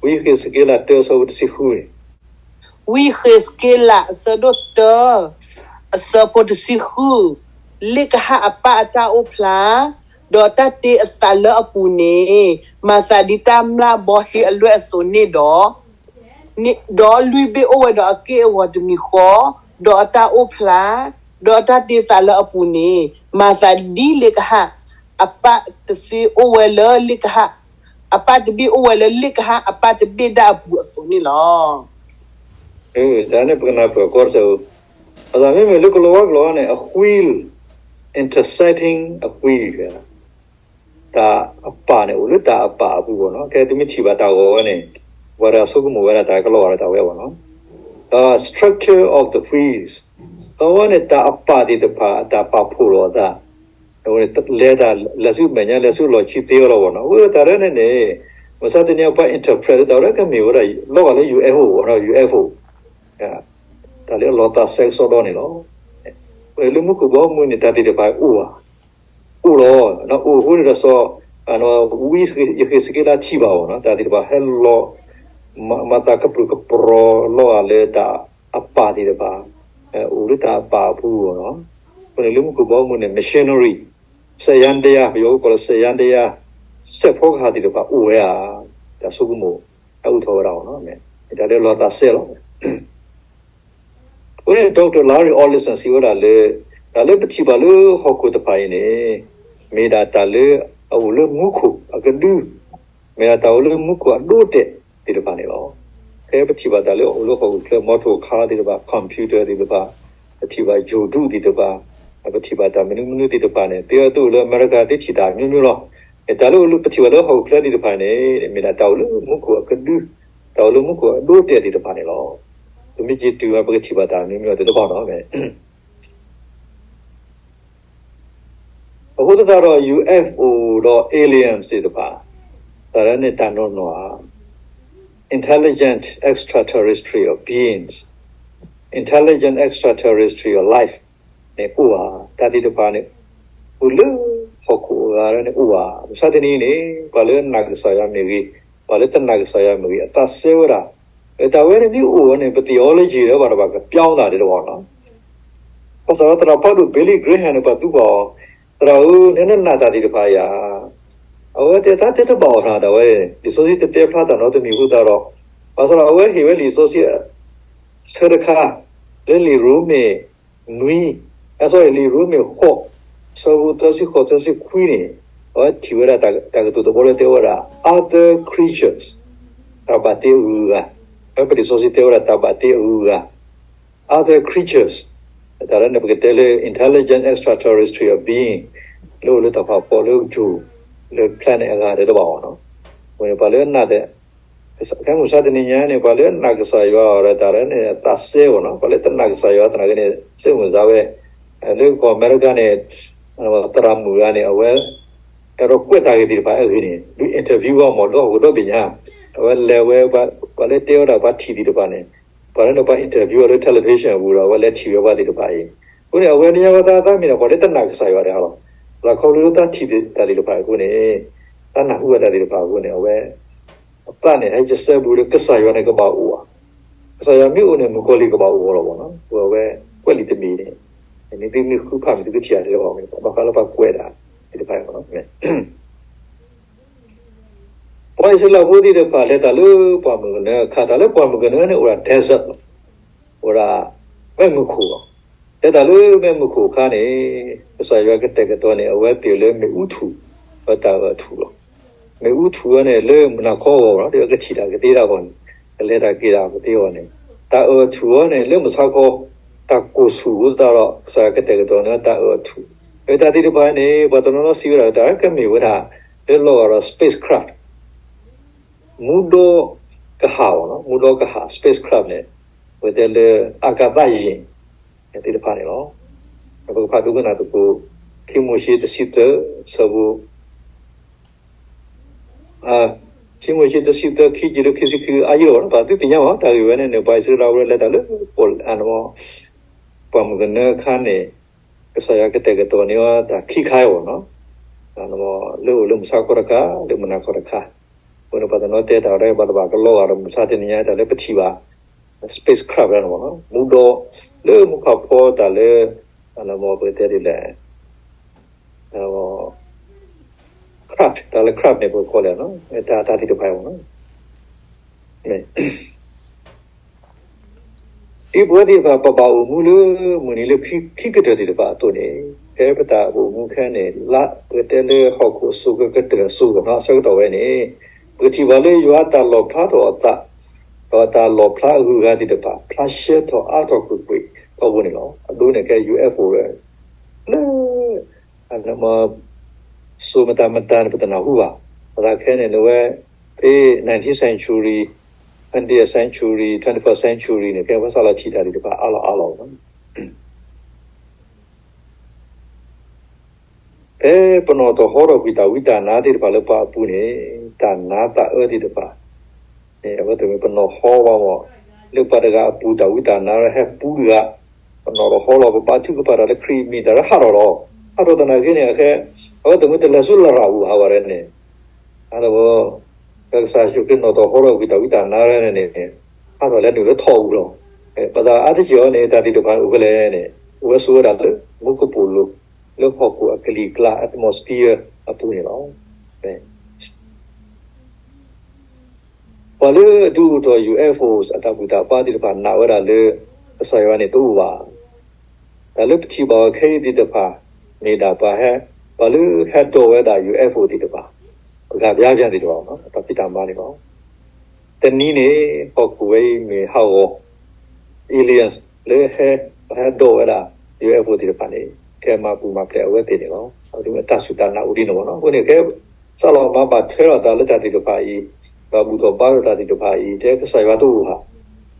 ဝံဃ့းစက့လး တၢဆၢဖိတဆံဃုန့ၣ်, ဝံဃ့းစက့လး အဆၢဒိၣ်တၢ အဆၢဖိတဆံဃု, လ့ၣ်ကဟၣ်အပၢ်အတၢ်အိၣ်ဖျါ ဒီးတၢ်တ့အသးလၢအပူၤန့ၣ် မၤသးဒ်တၢ်မျၢ်ဘီဟ့အလွဲၢ်အသိးန့ၣ်ဒီး ဒီးလွံၢ်ဘ့ၣ်အိၣ်ဝဲဒီးအက့ၢ်အဂီၤတမံၤဃီ, ဒီးအတၢ်အိၣ်ဖျါ, ဒီးတၢ်တ့သးလၢအပူၤန့ၣ် မၤသးဒ်လ့ၣ်ကဟၣ် အပၢ်တဘ့ၣ်အိၣ်ဝဲလၢလ့ၣ်ကဟၣ်, အပၢ်တဘ့ၣ်အိၣ်ဝဲလၢလ့ၣ်ကဟၣ်အပၢ်တဘ့ၣ်ဒၣ်အပူၤအသိးန့ၣ်လီၤ. တၢ်န့ၣ် ပကနၢ်ပၢၢ်ကီတစဲးဧိၤ, အသးမ့မ့ၢ်လၢကလီၤဝါကျိာ်န့ၣ် a wheel intersecting a wheel, တၢ်အပၢ်န့ၣ် အိၣ်လၢတၢ်အပၢ်အပူၤဘၣ်နီၤ, ကဲသုမ့ၢ်ထံၣ်ဘၣ်တၢ်ဂီၤဝဲန့ၣ် ပှၤတဂၤဆိကမိၣ်ဝဲဒၣ်တၢ်ကလီၤဂာ်ဒီးတၢ်ဝဲအဂီၢ်နီၤ. ဒီး structure of the wheels, အဝဲန့ၣ်တၢ်အပၢ်သ့ၣ်တဖၣ် တၢ်ပာ်ဖှိၣ်လီၤအသး လဲၤတၢ်လဲၤဆူမဲာ်ညါ လဲၤဆူလီၢ်ခံသ့အလီၤဘၣ်နီၤ. အဃိတၢ်ရဲၣ်န့ၣ်န့ၣ် မုၢ်ဆါတနံၤအံၤ ပှၤ interpret တၢ်ရဲၣ်ကမ့ၢ်ဝဲဒၣ် လီၤဂာ်လၢ ယူအ့ၣ်အိၣ် ယူအ့ၣ်အိၣ် တၢ်လၢအလီၤသးစဲကစီဒီန့ၣ်လီၤ. လၢမူခိၣ်ဘီမုၢ်န့ၣ် တၢ်သ့ၣ်တဖၣ်အိၣ်ဧါ, အိၣ်လီၤ. အိၣ်အဃိန့ၣ်ဒီးစီၤ ဝံယဃ့းစက့လးထံၣ်ဘၣ်အီၤနီၤ, တၢ်သ့ၣ်တဖၣ်ဟဲလီၤ မၤသးကပြုၢ်ကပြီၤလီၤဂာ်လၢတၢ်အပၢ်သ့ၣ်တဖၣ် အိၣ်လၢတၢ်အပၢ်အပူၤအဂီၢ်နီၤ. အဃိန့ၣ်လၢမူခိၣ်ဘီမုၢ်န့ၣ် machinery စက်ယန္တရား ပယီၤကကိးလၢ စက်ယန္တရား စဲးဖီကဟၣ်သ့ၣ်တဖၣ်အိၣ်ဝဲဧါ, တၢ်ဆိကမိၣ် ဟဲအိၣ်ထီၣ်ဝဲဒၣ်အီၤနီၤ, မ့ၢ်တၢ်လၢလီၤသးစဲလီၤ. အဃိန့ၣ် Doctor Larry Ellison စံးဝဲဒၣ်လၢ တၢ်လၢပထံၣ်ဘၣ်လၢဟီၣ်ခိၣ်တဖၣ်အံၤန့ၣ် မ့ၢ်ဒၣ်တၢ်လၢအအိၣ်လၢမူခိၣ်အကဒု မ့ၢ်ဒၣ်တၢ်အိၣ်လၢမူခိၣ်အဒိအတဲာ်သ့ၣ်တဖၣ်န့ၣ်လီၤ. ဖဲပထံၣ်ဘၣ်တၢ်လၢအအိၣ်လၢဟီၣ်ခိၣ်ချၢ မော်တော်ကား သ့ၣ်တဖၣ်, computer သ့ၣ်တဖၣ်, ပထံၣ်ဘၣ် ယိၤဒူၣ် သ့ၣ်တဖၣ်, ပထံၣ်ဘၣ်တၢ်မနုၤမနုၤသ့ၣ်တဖၣ်န့ၣ် သ့အသိးလၢအမဲရကၤ သ့ထံၣ်တၢ်မျိုးမျိုးလီၤ. တၢ်လၢပထံၣ်ဘၣ်လၢဟီၣ်ခိၣ်ချၢသ့ၣ်တဖၣ်န့ၣ် မ့ၢ်ဒၣ်တၢ်အိၣ်လၢမူခိၣ်အကဒု, တၢ်အိၣ်လၢမူခိၣ်အဒိအတဲာ်သ့ၣ်တဖၣ်န့ၣ်လီၤ. ပမ့ၢ်က့ၤတုၤမး ပကထံၣ်ဘၣ်တၢ်မျိုးမျိုးသ့ၣ်တဖၣ်နီၤ. အဃိသတးဒီး ယူအ့ၣ်အိၣ် ဒီး aliens သ့ၣ်တဖၣ် တၢ်ရဲၣ်န့ၣ်တၢ်နီၢ်နီၢ်ဧါ, intelligent extraterrestrial beings, intelligent extraterrestrial life န့ၣ်အိၣ်ဧါ, တၢ်သ့ၣ်တဖၣ်န့ၣ် အိၣ်လၢဟီၣ်ခိၣ်အဂၤန့ၣ်အိၣ်ဧါ. မုၢ်ဆါတနံၤအံၤန့ၣ် ပှၤလၢနာ်ကစၢ်ယွၤမ့ၢ်ဂ့ၤ, ပှၤလၢတနာ်ကစၢ်ယွၤမ့ၢ်ဂ့ၤ အသးစဲဝဲဒၣ် တၢ်ဝဲန့ၣ်မ့ၢ်အိၣ်ဝဲန့ၣ် ပ theology ဒီးဘၣ်တဘၣ်ကပျီသးဒံးတဘၣ်နီၤ. ဘၣ်ဆၣ်ဒီးသရၣ်ဖးဒိၣ် Billy Graham န့ၣ် ပှၤသူပှၤအီၤ, သရၣ်ဧၢ, နနနာ်တၢ်သ့ၣ်တဖၣ်ယၤ, အဝဲတဲတၢ်တဲတဘၣ်အီၤတၢ်ဝဲ, လံာ်စီဆှံတတဲဖျါတၢ်နီတမံၤအဃိသတးဒီး, ဘၣ်ဆၣ်ဒီးအဝဲဟ့ၣ်ဝဲလံာ်စီဆှံ ဆၢတခါ လၢလံာ်ရိမ့ၤနွံ, အ sorry လံာ်ရိမ့ၤဃိး, ဆၢဖိသၢဆံဃိး သၢဆံခွံန့ၣ်, အဝဲထံၣ်ဝဲဒၣ်တၢ်ကတိၤတဘီလၢတဲဝဲဒၣ် other creatures, တၢ်ဘၣ်တ့အဂုၤအဂၤ, ဖဲပလံာ်စီဆှံတဲဝဲဒၣ်တၢ်ဘၣ်တ့အဂုၤအဂၤ, other creatures, တၢ်လၢန့ၣ် ပကတဲလၢ intelligent extraterrestrial being လၢအိၣ်လၢတၢ်ဖးဖီလၢယိၤ လၢ planet အဂၤတဘၣ်အီၤနီၤ. အဃိန့ၣ် ပှၤလၢနာ် ဖဲမုၢ်ဆါတနံၤညါန့ၣ် ပှၤလၢနာ်ကစၢ်ယွၤအီၤဒီးတၢ်လၢန့ၣ် သးစဲအီၤနီၤ, ပှၤလၢတနာ်ကစၢ်ယွၤသနာ်က့န့ၣ် စ့ၢ်မုၢ်စါဝဲ, လၢကီၢ်အမဲရကၤန့ၣ် သရၣ်မုၣ်ဂၤန့ၣ် အဝဲ အဲၣ်ဒိးကွဲးတၢ်ဂ့ၢ်သ့ၣ်တဖၣ်အဂ့ၢ်န့ၣ် ဒုး interview အီၤမ့ၢ်ဒီးဟီၣ်ခိၣ်ဒီဘ့ၣ်ညါ, အဝဲလဲၤဝဲ ပှၤလၢတဲဝဲဒၣ်ပှၤထံၣ်သ့ၣ်တဖၣ်န့ၣ်, ပှၤလၢန့ၣ်ပှၤ interview အီၤလၢ television အပူၤဒီး အဝဲလဲၤထံၣ်ဝဲပှၤသ့ၣ်တဖၣ်အံၤ, အဃိန့ၣ် အဝဲန့ၣ်ညါဝဲသးသးမ့ၢ်ဒီး ပှၤလၢတနာ်ကစၢ်ယွၤဒၣ်လီၤ, လၢခီဖျိလၢတၢ်ထံၣ်တၢ်သ့ၣ်တဖၣ်အဃိန့ၣ်, တၢ်နၢ်ဟူဝဲတၢ်သ့ၣ်တဖၣ်အဃိန့ၣ် အဝဲ အသးန့ၣ် ဟဲကစဲဘူးလၢကစၢ်ယွၤန့ၣ်ကဘၣ်အိၣ်ဧါ, ကစၢ်ယွၤမ့ၢ်အိၣ်န့ၣ် မုၣ်ကီၤလံၢ်ကဘၣ်အိၣ်လီၤဘၣ်နီၤ, အဝဲကွဲးလံာ်တမံၤန့ၣ်, မ့ၢ်သုမ့ၢ်ဃုဖးမ့ၢ်သုကထံၣ်တၢ်တဲဘၣ်, ဘၣ်ဃးလၢပှၤကွဲးဒၣ်သ့ၣ်တဖၣ်အံၤမ့ၢ် ပှၤအံၣ်စရ့လးဖိသ့ၣ်တဖၣ်လဲၤတၢ်လၢပှၢ်မုၢ်ကနၢအခါ, တၢ်လၢပှၢ်မုၢ်ကနၢန့ၣ် အိၣ်ဒၣ် desert လီၤ, အိၣ်ဒၣ် မဲးမုၢ်ခိၣ်လီၤ. လဲၤတၢ်လၢမဲးမုၢ်ခိၣ်အခါန့ၣ်, ကစၢ်ယွၤကတဲာ်ကတီၤန့ၣ် အဝဲသ့ၣ်လၢမ့ၣ်အူထူၣ်, အဝဲတၢ်အၢၣ်ထူၣ်လီၤ. မ့ၣ်အူထူၣ်ဝဲန့ၣ် လၢမုၢ်နၤခီအဂီၢ်လီၤ, ဒီးကထံၣ်တၢ်ကသ့တၢ်အဂီၢ်န့ၣ်, ကလဲၤတၢ်က့ၤတၢ်ကသ့အဂီၢ်န့ၣ်, တၢ်အၢၣ်ထူၣ်ဝဲန့ၣ် လၢမုၢ်ဆါခီ, တၢ်ကိၢ်ဆူၣ်အဃိသတးဒီး ကစၢ်ယွၤကတဲာ်ကတီၤန့ၣ် တၢ်အၢၣ်ထူၣ်, တၢ်သ့ၣ်တဖၣ်န့ၣ် ပှၤတနီၤနီၤစံးဝဲဒၣ် တၢ်ကမ့ၢ်ဝဲဒၣ် လၢလီၤဂာ်ဒီး spacecraft မူဒီကဟၣ်အဂီၢ်လီၤ, မူဒီကဟၣ် spacecraft န့ၣ်, ပကတဲလၢ အာကာသယာဉ် သ့ၣ်တဖၣ်န့ၣ်လီၤ. ပကဖးဒိကနၣ်သကိး ခံမိၤၡ့တဆံသၢ ဆၢဖိ, ခံမိၤၡ့တဆံသၢ ခံဆံတုၤလၢခံဆံခံ အါယံၤလီၤ, ပှၤသုသ့ၣ်ညါဘၣ် တၢ်ဂ့ၢ်ဝဲန့ၣ်န့ၣ် ပှၤအံၣ်စရ့လးဖိလၢလဲၤတၢ်လၢ ပှၢ်မုၢ်ကနၢအခါန့ၣ်, ကစၢ်ယွၤကတဲာ်ကတီၤန့ၢ်အီၤတၢ်ခံခါအဂီၢ်လီၤ. လၢအိၣ်လၢမုၢ်ဆါခီတခါ, လၢမုၢ်နၤခီတခါ, အဃိန့ၣ် ပှၤတနီၤတဲတၢ်ဝဲဒၣ် ဘၣ်တဘၣ်ကလီၤဂာ်ဒီးမုၢ်ဆါတနံၤညါ တၢ်လၢပထံၣ်ဘၣ် spacecraft ဝဲန့ၣ်လီၤ, မူဒီလၢမူဖးဖီတၢ်လၢ ပကတဲဒ်လဲၣ် craft, တၢ်လၢ craft န့ၣ် ပကကိးလဲၣ်, တၢ်သ့ၣ်တဖၣ်အံၤလီၤ. ဒ်ပဝဲသ့ၣ်တဖၣ် ပဘၣ်အိၣ်မူလၢမုၢ်နံၤလၢခံကတၢၢ်သ့ၣ်တဖၣ်အသိးန့ၣ်, ဖဲပတၢ်အိၣ်မူခဲအံၤန့ၣ် လၢပကတဲလၢဟီၣ်ခိၣ်အစိၤကကတၢၢ်အစိၤလီၤ အဆၢကတီၢ်ဝဲန့ၣ်, ပကထံၣ်ဘၣ်လၢယွၤအတၢ်လီၣ်ဖျါထီၣ်အသး, ဒီးအတၢ်လီၣ်ဖျါအဂုၤအဂၤသ့ၣ်တဖၣ် ဖျါရှဲထီၣ်အါထီၣ်ကွ့ၢ်ကွ့ၢ်ထီဘိန့ၣ်လီၤ. အဒိန့ၣ်ကဲ ယူအ့ၣ်အိၣ် လၢ စိၤမတၤမတၤန့ၣ် ပတနၢ်ဟူဘၣ်. အသးခဲန့ၣ် နဝဲ ဖဲ nineteenth century twentieth century, twenty-first century န့ၣ် ကဲပစးလီၤထံၣ်တၢ်သ့ၣ်တဖၣ်အါလီၤအါလီၤလီၤ. ဖဲပနီၣ်တဟီထီၣ်ကွံာ်တၢ်ဝံတၢ်နါသ့ၣ်တဖၣ်လၢပှၤအပူၤန့ၣ် တၢ်နါတၢ်အၢသ့ၣ်တဖၣ် အဝဲသ့ၣ်မ့ၢ်ပနီၣ်ဟီဘၣ်မး လၢပှၤတဂၤအပူၤတၢ်ဝံတၢ်နါဟဲပူတဂၤ, ပနီၣ်တဟီလီၤ ပဘါထုကဖၣ်တၢ်လၢခရံာ်အမံၤ တၢ်လၢဟးထီၣ်လီၤ. ဟးထီၣ်သနာ်က့န့ၣ် အခဲ အဝဲသ့ၣ်မ့ၢ်တလဲၤဆူလရာ်ပူၤဟးဂီၤဒ်န့ၣ် အဝဲ ပကစၢ်ယ့ၣ်ၡူးခရံာ်နီၣ်တဟီထီၣ်ကွံာ်တၢ်ဝံတၢ်နါဒ်န့ၣ် ဟးထီၣ်လဲၤနုာ်လၢထီၣ်ပူၤလီၤ. ပသးအါတက့ၢ်အံၤန့ၣ် တၢ်သ့ၣ်တဖၣ်န့ၣ်အိၣ်ဖဲလဲၣ်န့ၣ် အိၣ်ဝဲဆိးဝဲဒၣ်လၢမူကပိာ်လိၤ လၢဟီၣ်ခိၣ်အကလံၤကျါ atmosphere အပူၤန့ၣ်လီၤ. ပှၤလၢအဒုးအိၣ်ထီၣ် ယူႇအ့ၣ်ဖ်အိၣ် အတၢ်ဘူၣ်တၢ်ဘါသ့ၣ်တဖၣ်နာ်ဝဲဒၣ်လၢ ကစၢ်ယွၤန့ၣ်တအိၣ်ဘၣ်. တၢ်လၢပထံၣ်ဘၣ်အီၤခဲအံၤသ့ၣ်တဖၣ် မ့ၢ်ဒၣ်ပှၤဟဲ ပှၤလၢဟဲဒိးဝဲဒၣ် ယူႇအ့ၣ်ဖ်အိၣ် သ့ၣ်တဖၣ် ပှၤဂၤဘျါဘျါသ့ၣ်တဖၣ် တၢ်ဖံးတၢ်မၤန့ၣ်လီၤ. တနံၤန့ၣ် ဟီၣ်ခိၣ်ဝဲအံၤမ့ၢ်ဟးဂီၤ aliens လၢဟဲ ဟဲဒိးဝဲဒၣ် ယူႇအ့ၣ်ဖ်အိၣ် သ့ၣ်တဖၣ်န့ၣ် ကဲမၤပူၤမၤဖျဲးအဝဲသ့ၣ်န့ၣ်လီၤ. အဝဲသ့ၣ်မ့ၢ်တၢ်စူၢ်တၢ်နာ်အိၣ်ဒ်န့ၣ်လီၤ. အဃိန့ၣ် ကဲ စးလီၤမၤဘၣ်ထွဲလီၤတၢ်လၢတၢ်သ့ၣ်တဖၣ်အံၤ ဘၣ်ဘူၣ်ထီၣ်ဘါထီၣ်တၢ်သ့ၣ်တဖၣ်အံၤ တဲကစၢ်ယွၤတအိၣ်ဘၣ်.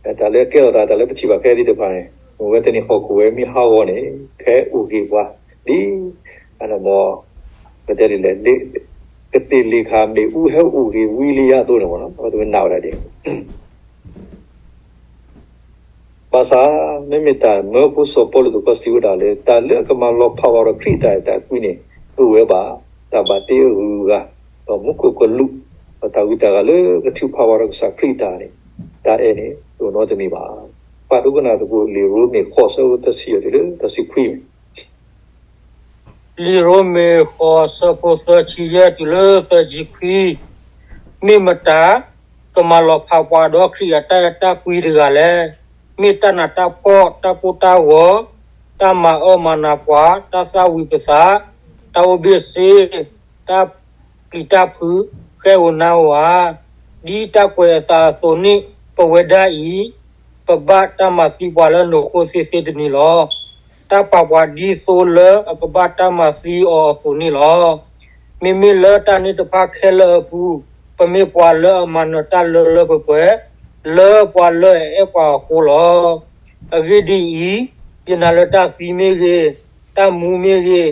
တၢ်လၢကဲထီၣ်တၢ် တၢ်လၢပထံၣ်ဘၣ်ခဲအံၤသ့ၣ်တဖၣ်န့ၣ် မ့ၢ်ဝဲသ့ၣ်န့ၣ်ဟီၣ်ခိၣ်ဝဲမ့ၢ်ဟးဂီၤန့ၣ် ကဟဲအိၣ်ဂ့ၤပှၤ ဒ် ပတဲဒ်လဲၣ် ကသ့ၣ်လ့ၣ်ခၣ်မ့ၣ်အူဟဲအိၣ်ဂ့ၤဝံလံယါအသိးန့ၣ်လီၤ. အဝဲသ့ၣ်မ့ၢ်နာ်ဝဲဒၣ်ဒ်န့ၣ် ဘၣ်ဆၣ် မ့မ့ၢ်တၢ်မၢဖိစီၤပီလူးသ့ၣ်တဖၣ်စံးဝဲဒၣ်လၢ တၢ်လၢအကမၤလီၤဖးဝဲဒီးခရံာ်အတၢ်အဲၣ်တၢ်ကွံန့ၣ် တအိၣ်ဝဲဘၣ်. တၢ်ဘၣ်တ့အဂုၤအဂၤ ဒီးမူခိၣ်ကလူး ဒီးတၢ်ဂုၤတၢ်ဂၤလၢကထုးဖးဝဲဒီးကစၢ်ခရံာ်အတၢ်န့ၣ် တၢ်အဲၣ်န့ၣ် တအိၣ်နီတမံၤဘၣ်. ပာ်ဒိကနၣ်သကိးလံာ်ရိမ့ၤ ဃိးဆၢဖိသၢဆံယဲၢ်တုၤလၢသၢဆံခွံ လံာ်ရိမ့ၤဃိးဆၢဖိသၢဆံယဲၢ်တုၤလၢသၢဆံခွံ, မ့ၢ်မတၤ ကမၤလီၤဖးပှၤဒီးခရံာ်အတၢ်အဲၣ်တၢ်ကွံတဂၤလဲၣ်. မ့ၢ်တၢ်နးတၢ်ဖှီၣ်, တၢ်ကိၢ်တၢ်ဂီၤ, တၢ်မၤအၢမၤနးပှၤ, တၢ်သၣ်ဝံၤပသး, တၢ်အိၣ်ဘ့ၣ်ဆ့, တၢ်ပျံၤတၢ်ဖုး, ဃဲဧိၤနါဧိၤဧါ. ဒ်တၢ်ကွဲးအသးအသိးန့ၣ် ပဝဲဒၣ်အံၤ ပဘၣ်တၢ်မၤသံပှၤလၢနဃိသ့သ့တနံၤလီၤ. တၢ်ပာ်ပှၤဒ်သိးလၢအကဘၣ်တၢ်မၤသံအီၤအသိးန့ၣ်လီၤ. မ့မ့ၢ်လၢတၢ်န့ၣ်တဖၣ်ခဲလၢာ်အပူၤ, ပမ့ၢ်ပှၤလၢအမၤနၢၤတၢ်လၢလၢပှဲၤပှဲၤ, လၢပှၤလၢအအဲၣ်ပှၤအဃိလီၤ. အဂ့ၢ်ဒ်အံၤ, ယနာ်လၢတၢ်သံမ့ၢ်ဂ့ၤ, တၢ်မူမ့ၢ်ဂ့ၤ,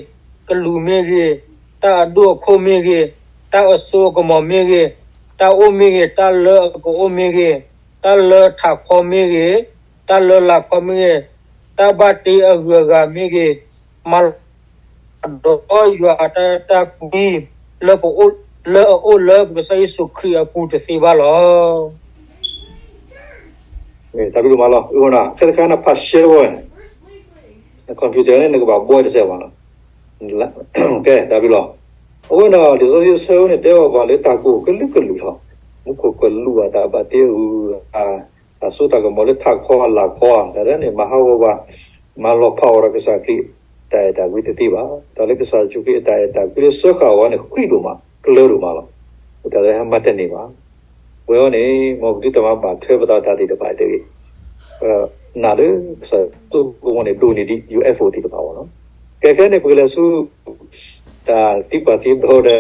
ကလူးမ့ၢ်ဂ့ၤ, တၢ်အဒိၣ်အခိၣ်မ့ၢ်ဂ့ၤ, တၢ်အစိအကမီၤမ့ၢ်ဂ့ၤ, တၢ်အိၣ်မ့ၢ်ဂ့ၤ, တၢ်လၢအကအိၣ်မ့ၢ်ဂ့ၤ, တၢ်လၢထးခီမ့ၢ်ဂ့ၤ, တၢ်လၢလာ်ခီမ့ၢ်ဂ့ၤ, တၢ်ဘၣ်တ့အဂုၤအဂၤမ့ၢ်ဂ့ၤ, မၤလီၤဒီးယွၤအတၢ်အဲၣ်တၢ်ကွံ လၢပအိၣ်, လၢအအိၣ်လၢပကစၢ်ယ့ၣ်ၡူးခရံာ်အပူၤတသ့ဘၣ်လီၤ. တၢ်ဘျုးဒိၣ်မးလီၤ. အဃိန့ၣ် ခဲတခါနဖးရှဲဝဲန့ၣ် န computer န့ၣ် နကဘၣ်ဘှီတစဲးဘၣ်နီၤ. ကဲ တၢ်ဘျုးလီၤ. အဃိန့ၣ် လံာ်စီဆှံအဆၢန့ၣ် တဲအီၤပှၤလၢတၢ်ကိၢ်ကလုာ်ကလုာ်လီၤ. မူခိၣ်ကလူးအတၢ်ဘၣ်တ့အဂုၤအဂၤ, တၢ်စိတၢ်ကမီၤလၢထးခီအလာ်ခီ, တၢ်ဒ်န့ၣ် မၤဟးဂီၤပှၤ, မၤလီၤဖးအီၤဒီးကစၢ်ခရံာ် တၢ်အဲၣ်တၢ်ကွံတသ့ဘၣ်. တၢ်လၢကစၢ်ယ့ၣ်ၡူးခရံာ်အတၢ်အဲၣ်တၢ်ကွံလၢစၢဃာ်အီၤန့ၣ် ဃံးဒိၣ်မး, ကျၢၤဒိၣ်မးလီၤ. တၢ်လၢဟဲမၤတန့ၢ်ဘၣ်. ဝဲအံၤန့ၣ် မ်ပကဒုးတမၤဘၣ်ထွဲပသးတၢ်သ့ၣ်တဖၣ်တဂ့ၤ. နာ်လၢကစၢ်ယွၤစိကမီၤန့ၣ် ဒိၣ်န့ၢ်ဒံး ယူၤအ့ၣ်ဖ်အိၣ် သ့ၣ်တဖၣ်အဂီၢ်လီၤ. ကဲခဲန့ၣ် ပကလဲၤဆူ တၢ်သံကွၢ်သံဒိးဒီး